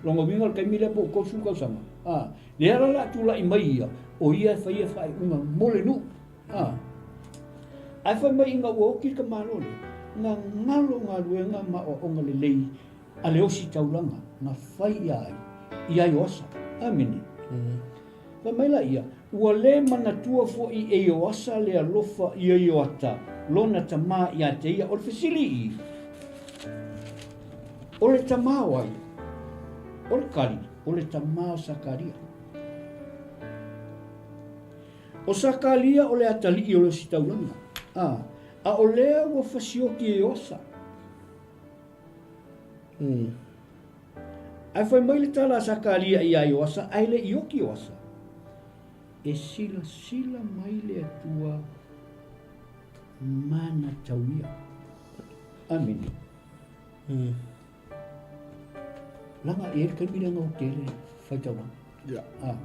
Lona uiga o le taimi lea po o 30 tausaga. Ah, lea la la tulai mai ia, o ia e fai ia faaiuga mo le nuu. Ah. Ae fai mai ina ua oti le tamaloa lea, na galo galuega ma aoaoga lelei a le ositaulaga na fai ia ai, ia Ioasa. Amene. Fai mai laia, Ua le manatua foi e Ioasa le alofa ia Ioata, lona tamā ia te ia. O le fesili i, O le tamā o ai? O le tali, O le tamā o Sakaria. O Sakaria o le atalii o le ositaulaga, a, a o lea ua fasioki e Ioasa. Ae fai mai le tala a Sakaria iā Ioasa, ae le i oki Ioasa, E silasila mai le Atua mana tauia. Amene. Laga i ai le taimi lea na oki ai le faitaulaga. Yeah. Ah.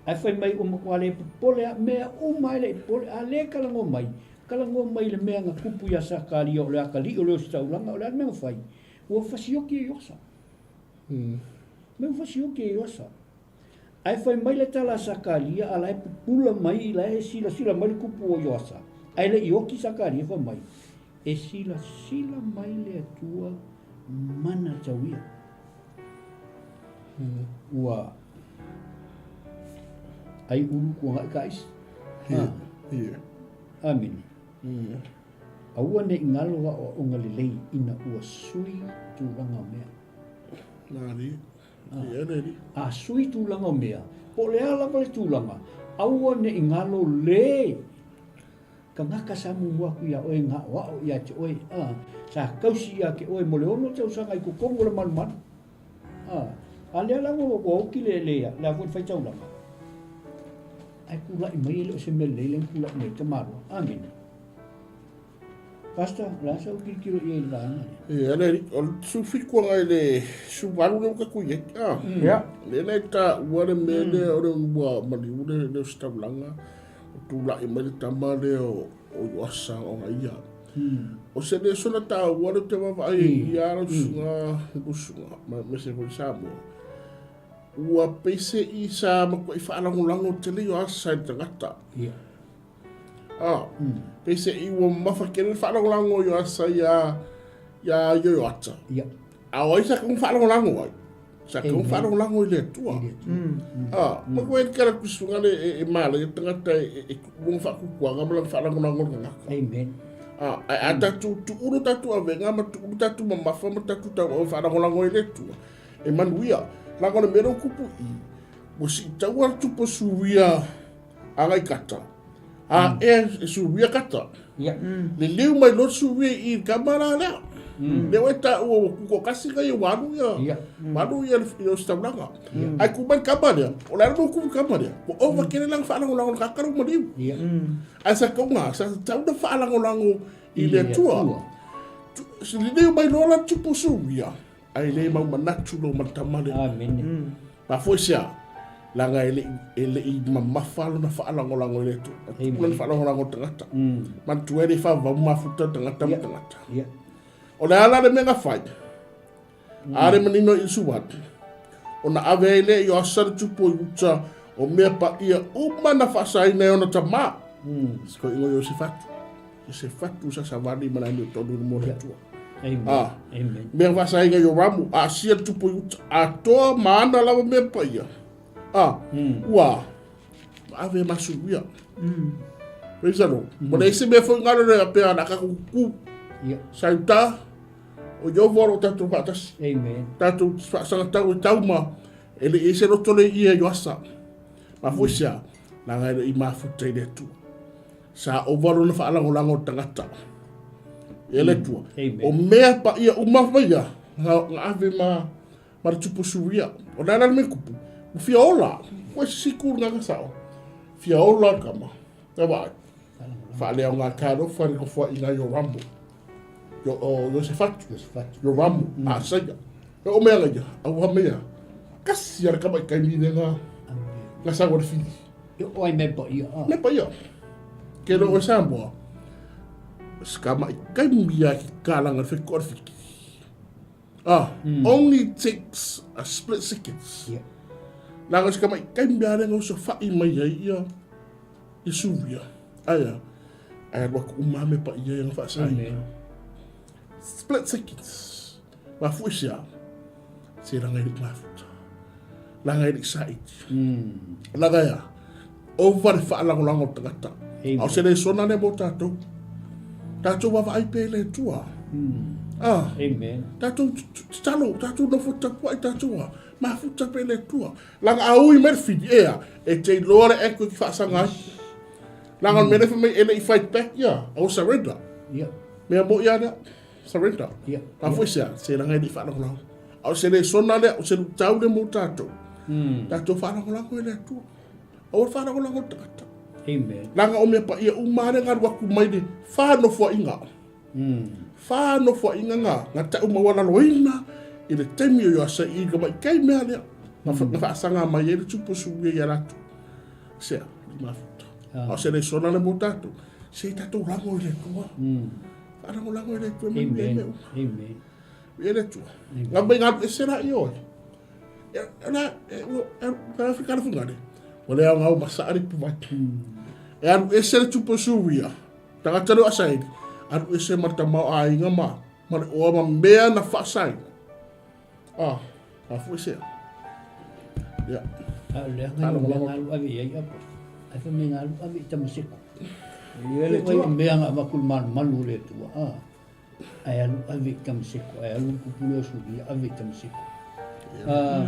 Ae fai mai ua matua le popole a mea uma e le i popole, a le talanoa mai, talanoa mai i le mea na tupu iā Sakaria o le atalii o le ositaulaga, o le a le mea na fai? Ua fasioki e Ioasa. Mea ua fasioki e Ioasa. Ae fai mai le tala a Sakaria, a la e pupula mai, la e silasila mai le tupu o Ioasa, ae le i oti Sakaria, fai mai, E silasila mai le Atua mana tauia. Ua ai ulu kuangaʻi ka isi. Yeah. Yeah. Amene. Aua ne i galo aʻoaʻoga lelei ina ua sui tulaga o mea. Nani. Ia le li. A sui tulaga o mea, po o le a lava le tulaga, aua ne i galo le Kanaka sa muamua atu iā oe na aʻoaʻo ia te oe, a, sa kausi ia te oe mo le ono tausaga i totonu o le malumalu. A, a lea la ua, ua oti le, le, le a foi le faitaulaga. Ae tulaʻi mai e le o se mea lelei lea na tulaʻi mai ai le tamaloa. Amene. Pastor, o le a sau tilotilo i ai i le vaega lea? Ia, le, o le 17 agai i le 18 lea ua tatou i ai. Ah, Ia. Lea na e taua le mea lea o le ua maliu le, le ositaulaga. O tulaʻi mai le tama lea o Ioasa ona ia. O se le sola taua le te vaavaai ai ia lau susuga usuga ma aemaise foi Samoa. Ua pei se i sa matuai faalagolago tele Ioasa i le tagata. Ah, pei se i ua mamafa tele le faalagolago o Ioasa ia ia Ioata. A o ai sa tau faalagolago ai? Sa tau faalagolago i le Atua. Ah, ma koe ke la kusunga le e, e mala ia tagata e, e, e lona faakukuaga ma lana faalagolago i le tagata. Amen. Ah, ae a tatou tuulu tatou avega ma tuulu tatou mamafa ma tatou tauau e faalagolago ai le Atua, e manuia. Leaga o le mea lea ua tupu i i, ua siitaua le tupu o Suria agai kata, a ea e suia kata. Ia. Liliu mai loa suia i i kama la lea. Lea ua e taua ua tutoatasi nai ua alu ia, Ia. ua alu ia le ositaulaga. Ae tu mai le kama lea, o le a le mea ua tupu i le kama lea? Ua ova tele lana faalagolago i le tagata lea ua maliu. Ia. Ae sa tauga, sa tatau ona faalagolago i le Atua. Liliu mai loa la le tupu suia, Ae le mau manatu lo ma le tama lea. Amene. Mafua i se a? Leaga e le i, e le i mamafa lona faalagolago i le Atua. A tupu lona faalagolago i le tagata. Manatua e le faavavau mafuta le tagata ma le tagata. Ia. O le a la le mea na fai? A le manino i le suatu. Ona ave ai lea i Ioasa le tupu o Iuta o mea paia uma na faasaina e ona tamā. Se koiga o Iosefatu. Iosefatu sa savali ma le amiotonu i luma o le Atua. A, mea faasaina i Yoramu, aasia le tupu i uta, atoa ma ana lava mea paia. A, ua ave ma Suria. Praise the Lord. Mo le isi mea foi ngalo le pea na ka ku. Sa uta o Ieova o lo tatou faatasi. Amen. Tatou faasagatau i tauma e le i se loto le ia i Asa. Ma foi sea, leaga e le i mafuta i le Atua. Sa ova lona faalagolago o tagata. E le Atua. O mea paia uma faia, nga ave ma ma le tupu Suria. O le ala le mea kupu, ua fia ola. Ua se siku le gaga sao. Fia ola kama. Te vaai. Faaleaoga talofa le nofoaiga i Yoramu. Yo, o Iosefatu. Iosefatu. Yoramu, Asaia. E o mea ia, aua mea. Kasi ala kama i kaimi le nga. Nga sa wale fili. Yo o ai me pa ia. Me pa ia. Ke lo o Samoa. Skama i kaimi ia ki kalanga le whiko le fiki. Ah, only takes a split seconds. Yeah. Langa se kama i kaimi a lenga uso whai mai ai ia. I Suria. Aia. Aia rua ku uma me pa ia nga whaasai. Amen. Split seconds. Ma fuisia. Se ranga i mafuta. Langa i saiti. Langa ia. Ova le whaalangolango o tangata. Amen. Au se le sona le mo tātou. Tātou wawa ai pe le tua. Ah. Amen. Tātou talo, tātou nofo tapuai tātou a. Mafuta pe le tua. Langa a ui mai le fili, ea, e te iloa le echo ki whaasanga ai. Langa mm. mele mai ele i fight back ia, au surrender. Yeah. Mea mo ia lea, surrender. Yeah. Ma foi sea, se langa ele i whaalangolago. Au se le sona lea, o se lutau le mo tātou. Tātou whaalangolago e le Atua. Au whaalangolago le takata. Amen. Langa o mea pa ia uma le ngaru aku mai le whanofoainga. Whanofoainga ngā, ngā tau maua laloina i le taimi o Ioasa i ka mai kei mea lea. Nga mm. whaasanga mai e le tupu su ia ia rātou. Sea, i mafuta. A o se le sona le mō tātou. Se i tātou rango i le tua. Wharango rango i le tua me Amen. me uma. Amen. I le tua. Ngā mai ngā ese rā i oe. E, e, e, e, e, e, e, O le au masaari pu vai. E aru ese le tupu suria. Tagata leo asairi. Aru ese ma le tamao aiga ma. Ma le oa ma mea na faasaina. Ah, a foi sea. Ia. A o le aga o mea ngalu ave i ai apo. Ai fa mea ngalu ave i Tamaseko. Ia le Tua. tua. Mea nga avaku le malumalu o le Atua. Ah. Ae alu ave i Tamaseko. Ae alu le kupu lea o Suria ave i Tamaseko. Ah,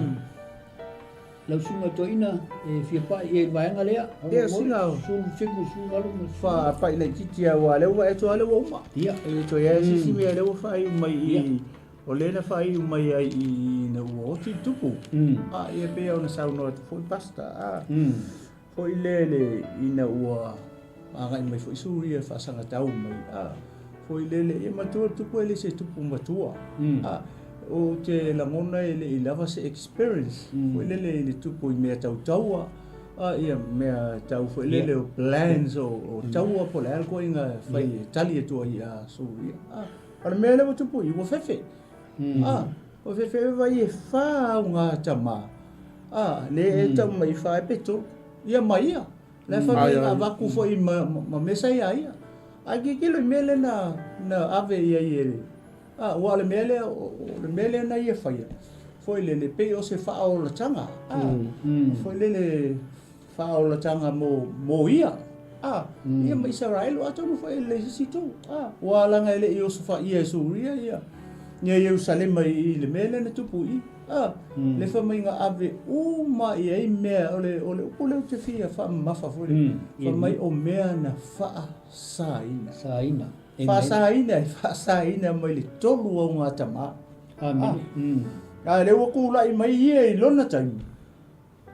lau susuga toeaina e fia pai i ai i le vaega lea. Ia, sina o. 17, 18 ma Fa pai laitiiti aua lea ua e toa lea ua uma. Ia. E toe ai se isi mea lea ua faaiu mai i Ia. o lea na faaiu mai ai i ina ua oti le tupu. A ia pei ona saunoa atu foi pastor a. Foi lea le ina ua agai mai foi Suria e faasagatau mai a. Foi lele ia matua le tupu e le se tupu matua. A o te lagona e le i lava se experience. Foi lele i le tupu i mea tau taua. A ia mea tau foi lele o plans o taua po o le a le koiga e fai e tali atu ai ia Suria. A o le mea lea ua tupu i ua fefe. A ua fefe e vai e whā au ngā tama. A le e tau mai whā e pe tolu. Ia mai ia. Le wha mai a vaku foi ma, ma mesa ia ia. Ai ki kilo i mea le na, na ave ia i e. A ua le mea lea, o le mea lea na ia whaia. Foi le le pei o se whaolatanga. A foi le le whaolatanga mo, mo ia. A ia ma Israel o atonu foi le sisi tu. A ua langa e le i oso wha ia e Suria ia. Ia Ierusalema i le mea lea na tupu i. A le wha mai ngā ave uma i ai mea o le, o le upu lea o te fia whaamamafa foi le. Wha mai o mea na whaasaina. Saina. Whaasaina, e whaasaina mai le tolu au ngā tama. Amen. A le ua kūlai mai ia i lona taimi.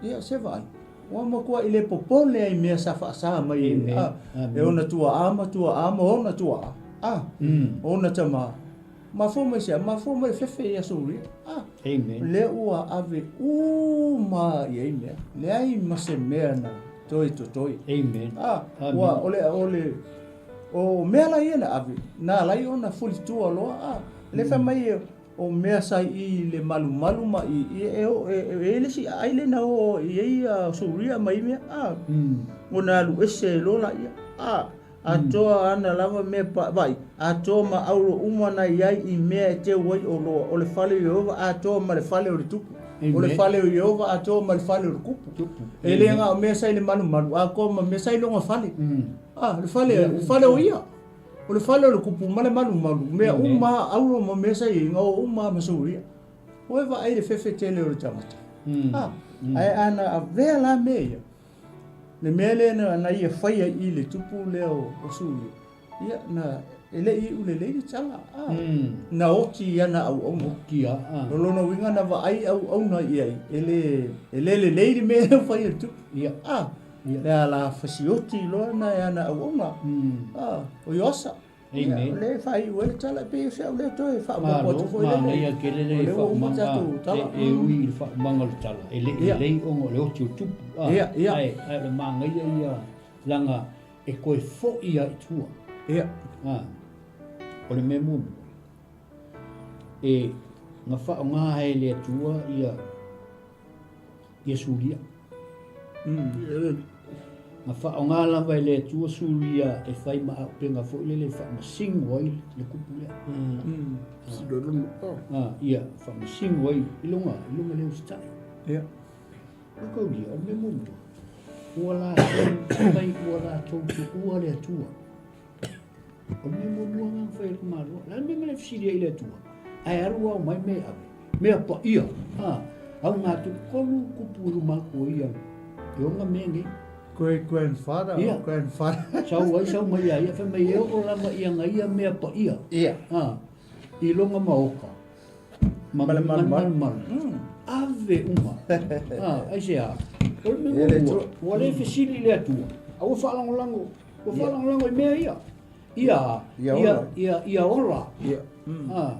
Ia se vai. Ua matua i le popole ai mea sa whaasa mai e. Amen. A, Amen. e ona tua a, ma tua a, ma ona tua a. A, ona tama. Ma fō mai sea, ma fō mai fefe ia Suria. A, Amen. le ua ave uma i ai mea. Le ai ma se mea na toi to toi. Amen. A, Amen. ua ole ole o mea la ia na ave. Na lai ona fulitua loa. A, le fa mai e o mea sai i le malumalu ma i i e o e e le si ai le na o i ai a Suria mai mea. A, o na alu ese lola ia. A, Atoa ana lava mea pa, vaai, atoa ma auro uma na i ai i mea e teu ai oloa, o le fale o Ieova atoa ma le fale o le tupu. O le fale o Ieova atoa ma le fale o le kupu. Tupu. E le na o mea sa i le malumalu, atoa ma mea sa i lona fale. Ah, le fale, le fale o ia. O le fale o le kupu ma le malumalu, mea uma auro ma mea sa i ai, na o uma ma Suria. Ua e vaai i le fefe tele o le tagata. Ah, ae ana avea la mea ia, Le mea lea na, na ia faia i le tupu lea o, o Suia, ia, na, e le i iu lelei le tala. Ah, mm. Na oti i ana auauna. Oti a, ah. O lona uiga na vaai auauna i ai, e le, e le lelei le mea lea faia le tupu. Ia. Ah, ia. Le ala fasioti loa na e ana auauna. Mm. Ah, o Ioasa. Amen. O lea e faaiu ai le tala, e pei o se au lea toe faaopoopo atu foi lele. Manaia tele le O lea ua uma tatou tala. E ui i le faaumaga o le tala, e le i lelei ona o le oti o tupu. Ia, ia. Ae, ae o le manaia ia, leaga e toe foi lava i tua. Ia. O le mea muamua, e na faaaoga e le Atua ia, ia Suria. Na faaaoga lava e le Atua Suria e fai ma auupega foi lele e faamasino ai le kupu lea. Ia, faamasino ai i luga, i luga le usitai. Ia. Mataulia, o le mea muamua, ua latou, mai ua latou tuua le Atua. O le mea muamua lena na fai e le tamaloa. O le a le mea na le fesili ai i le Atua? Ae alu ao mai mea e ave. Mea paia. Ha, au ngā tolu kupu i luma atu o ia e ona mea nei. Great grandfather yeah. or grandfather. Sau ai sau mai ia, fai mai e oo lava ia nga ia mea paia. Ia. Ha, i longa maoka. Ma le malumalu. Ave uma. Ha, ai se a. O le mea muamua, ua le fesili i le Atua. A ua faalagolago Ua faalagolago i mea ia. Ia, ia, ia, ia ola. Ia. Ah.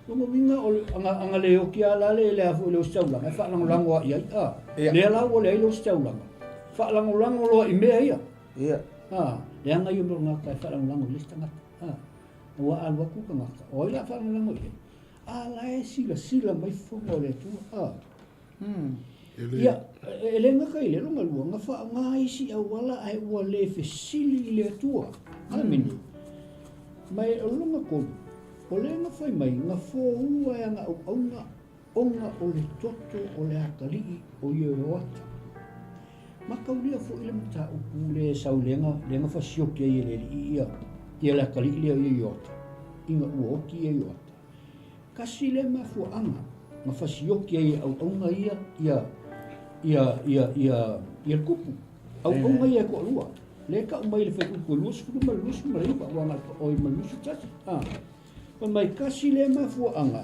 Lona uiga o le, aga, aga le oki a la le le a foi le ositaulaga, e faalagolago a i ai. Ah. Ia. Lea la ua leai le ositaulaga. Faalagolago loa i mea ia. Ia. Ah, leaga ia mo ngata e faalagolago i le isi tagata. Ah. Ua alu atu tagata. O ai la faalagolago i ai? A la e silasila mai fofoga o le Atua. Ah. Ia, e le gata i lea lona lua, na faaaoga isi auala ae ua le fesili i le Atua. Amene. Ma e o lona tolu, o lea na fai mai, na foua e ana auauna ona o le toto o le atalii o Iehoata. Mataulia foi le mataupu lea e sau lea na, lea na fasioki ai e le alii ia, ia le atalii lea o Iehoata, ina ua oti ia Iehoata. Tasi lea mafuaaga na fasioki ai e auauna ia ia ia ia ia ia le kupu. Auauna ia e toalua. Lea e tau mai le fuaiupu e 20 ma le 29 aua na o le oi ma le 21. Ah. Fai mai tasi lea mafuaaga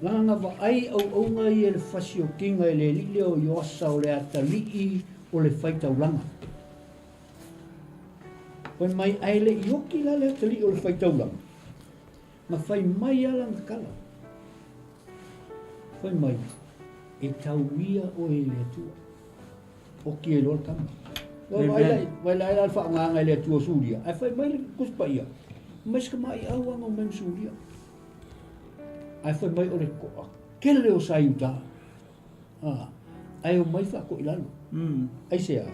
leaga na vaai auauna ia i le fasiokiga e le alii lea o Ioasa o le atalii o le faitaulaga. Fai mai ae le i oki la le atalii o le faitaulaga. Na fai mai a lana tala, fai mai, E tauia oe e le Atua. Oki ai loa le tama. Vaai la, vaai la le faaaogaga e le Atua o Suria. Ae fai mai le Tusi Paia, mai se tamaiau lava na omai ma Suria. Ae fai mai o le toatele o sa Iuta. Ah, ae omai faatoilalo. Aisea?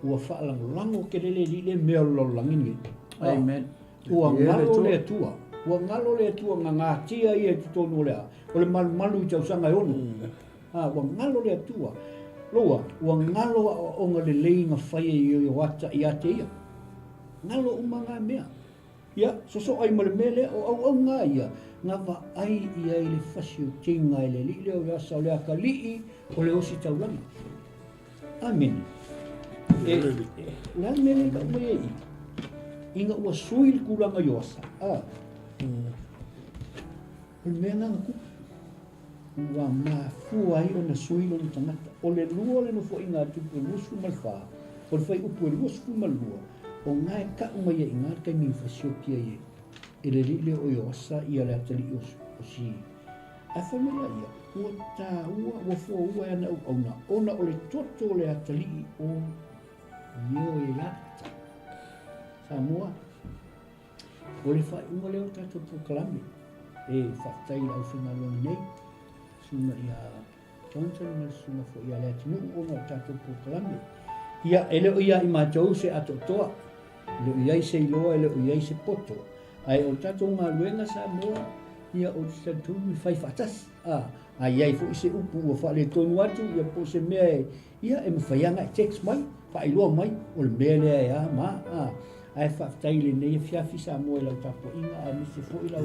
Ua faalagolago tele le alii lea i mea o le lalolagi lenei. Amen. Ua galo le Atua. Ua galo le Atua na gatia ia i totonu o le a? O le malumalu i tausaga e ono. A, ua galo le Atua. Loa, ua galo aoaoga lelei na fai e Ioata ia te ia. Galo uma nga mea. Ia, sosoo ai ma le mea lea, o auauna ia, na vaai i ai le fasiotiga e le alii lea o Ioasa o le atalii o le ositaulaga. Amene. E, o le a le mea lea e tau mai ai i? Ina ua sui le tulaga i Ioasa, a, o le mea lena na tupu. Ua mafua ai ona sui lona tagata. O le lua o le nofoaiga a Tupu e 24, o le fuaiupu e 22, o na e tau mai ai i ina le taimi na fasioki ai e le alii lea o Ioasa ia le atalii o Sii. Ae fai mai la ia, ua taua, ua foaua e ana auauna, ona o le toto o le atalii o Ioelata. Samoa, o le faaiuga lea o tatou polokalame, e faafetai i le aufaigaluega nei, susuga ia Johnson ma le susuga foi ia Leatinuu ona o tatou polokalame. Ia, e le o ia i matou se atoatoa. E le o i ai se iloa, e le o i ai se poto. Ae o le tatou galuega Samoa, ia ou te talitonu e fai faatasi. A, a i ai foi se upu ua faaletonu atu, ia po o se mea e, ia e mafai lava ona e text mai, faailoa mai, o le mea lea e a ma a, a. Ae faafetai i lenei afiafi Samoa i lau tapuaiga aemaise foi lau,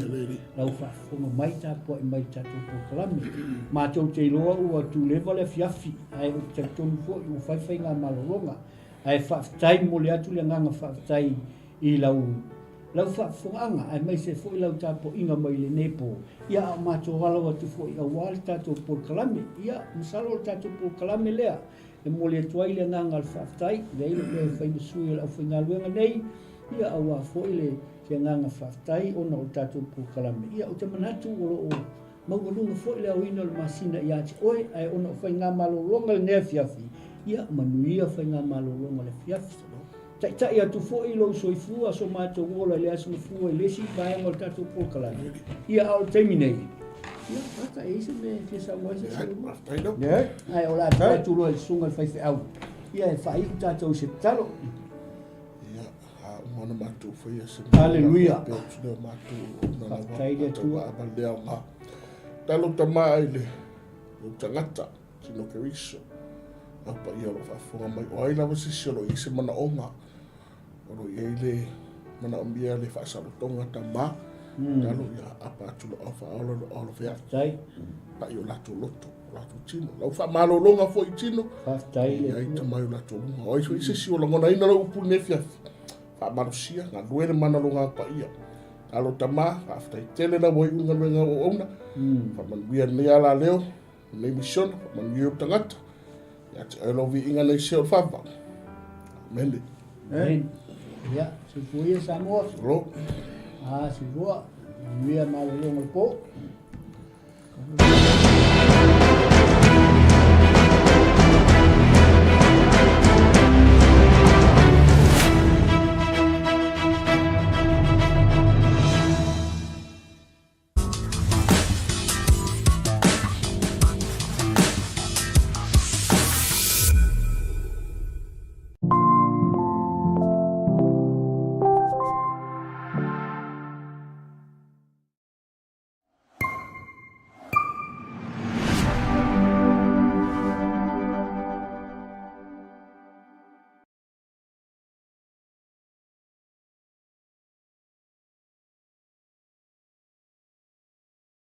lau faafofoga mai tapuai mai i le tatou polokalame. Matou te iloa ua tuleva le afiafi, ae ou te talitonu foi ua fai faigamalologa. Ae faafetai, momoli atu le agaga faafetai i lau lau faafofogaaga aemaise foi lau tapuaiga mai i lenei po. Ia, a o matou alo atu foi aua le tatou polokalame. Ia, masalo o le tatou polokalame lea e momoli atu ai le agaga o le faafetai, e i ai le mea e fai ma sui o le aufaigaluega nei, ia aua foi le se agaga faafetai ona o le tatou polokalame. Ia, ou te manatu o lo o maualuga foi le aoina o le masina ia te oe, ae ona o faigamalologa lenei afiafi, ia manuia faigamalologa o le afiafi. Taitai atu foi lou soifua so matou ola i le aso mafua i le isi vaega o le tatou polokalame. Ia, a o le taimi nei, ia, Pata, e i ai se mea e fia saunoa ai se isi o lua? Ae o le a tuu atu loa i le susuga i le faifeau, ia e faaiu tatou i se tatalo. Ia, a uma ona matou faia se Haleluia. Pea atu lea o matou o na lava. Faafetai i le Atua. Ava lea o ngā. Talo tama ai le lou tagata, Tino Keriso. Au paia o lo o faafofoga mai. O ai lava se isi o lo o i ai se manaoga, o lo o i ai le manaomia le faasalotoga tama, talo ia aapa atu lo au faaola lo au lofea. Faafetai. Pai o latou loto, o latou tino. Lau faamalologa foi i tino. Faafetai le I ai tamai o latou luga. O ai foi se isi o lagonaina lau upu i lenei afiafi. Faamalosia, galue le mana o lo Agaga Paia. Alo tama, faafetai tele lau ai i le galuega auauna. Faamanuia lenei alaleo. Lenei misiona, faamanuia ou tagata. Ia te oe lau viiga nei se o le fava. Amene. Amen. Ia, soifua ia Samoa. Lo. Ah, soifua. Manuia malologa o le po.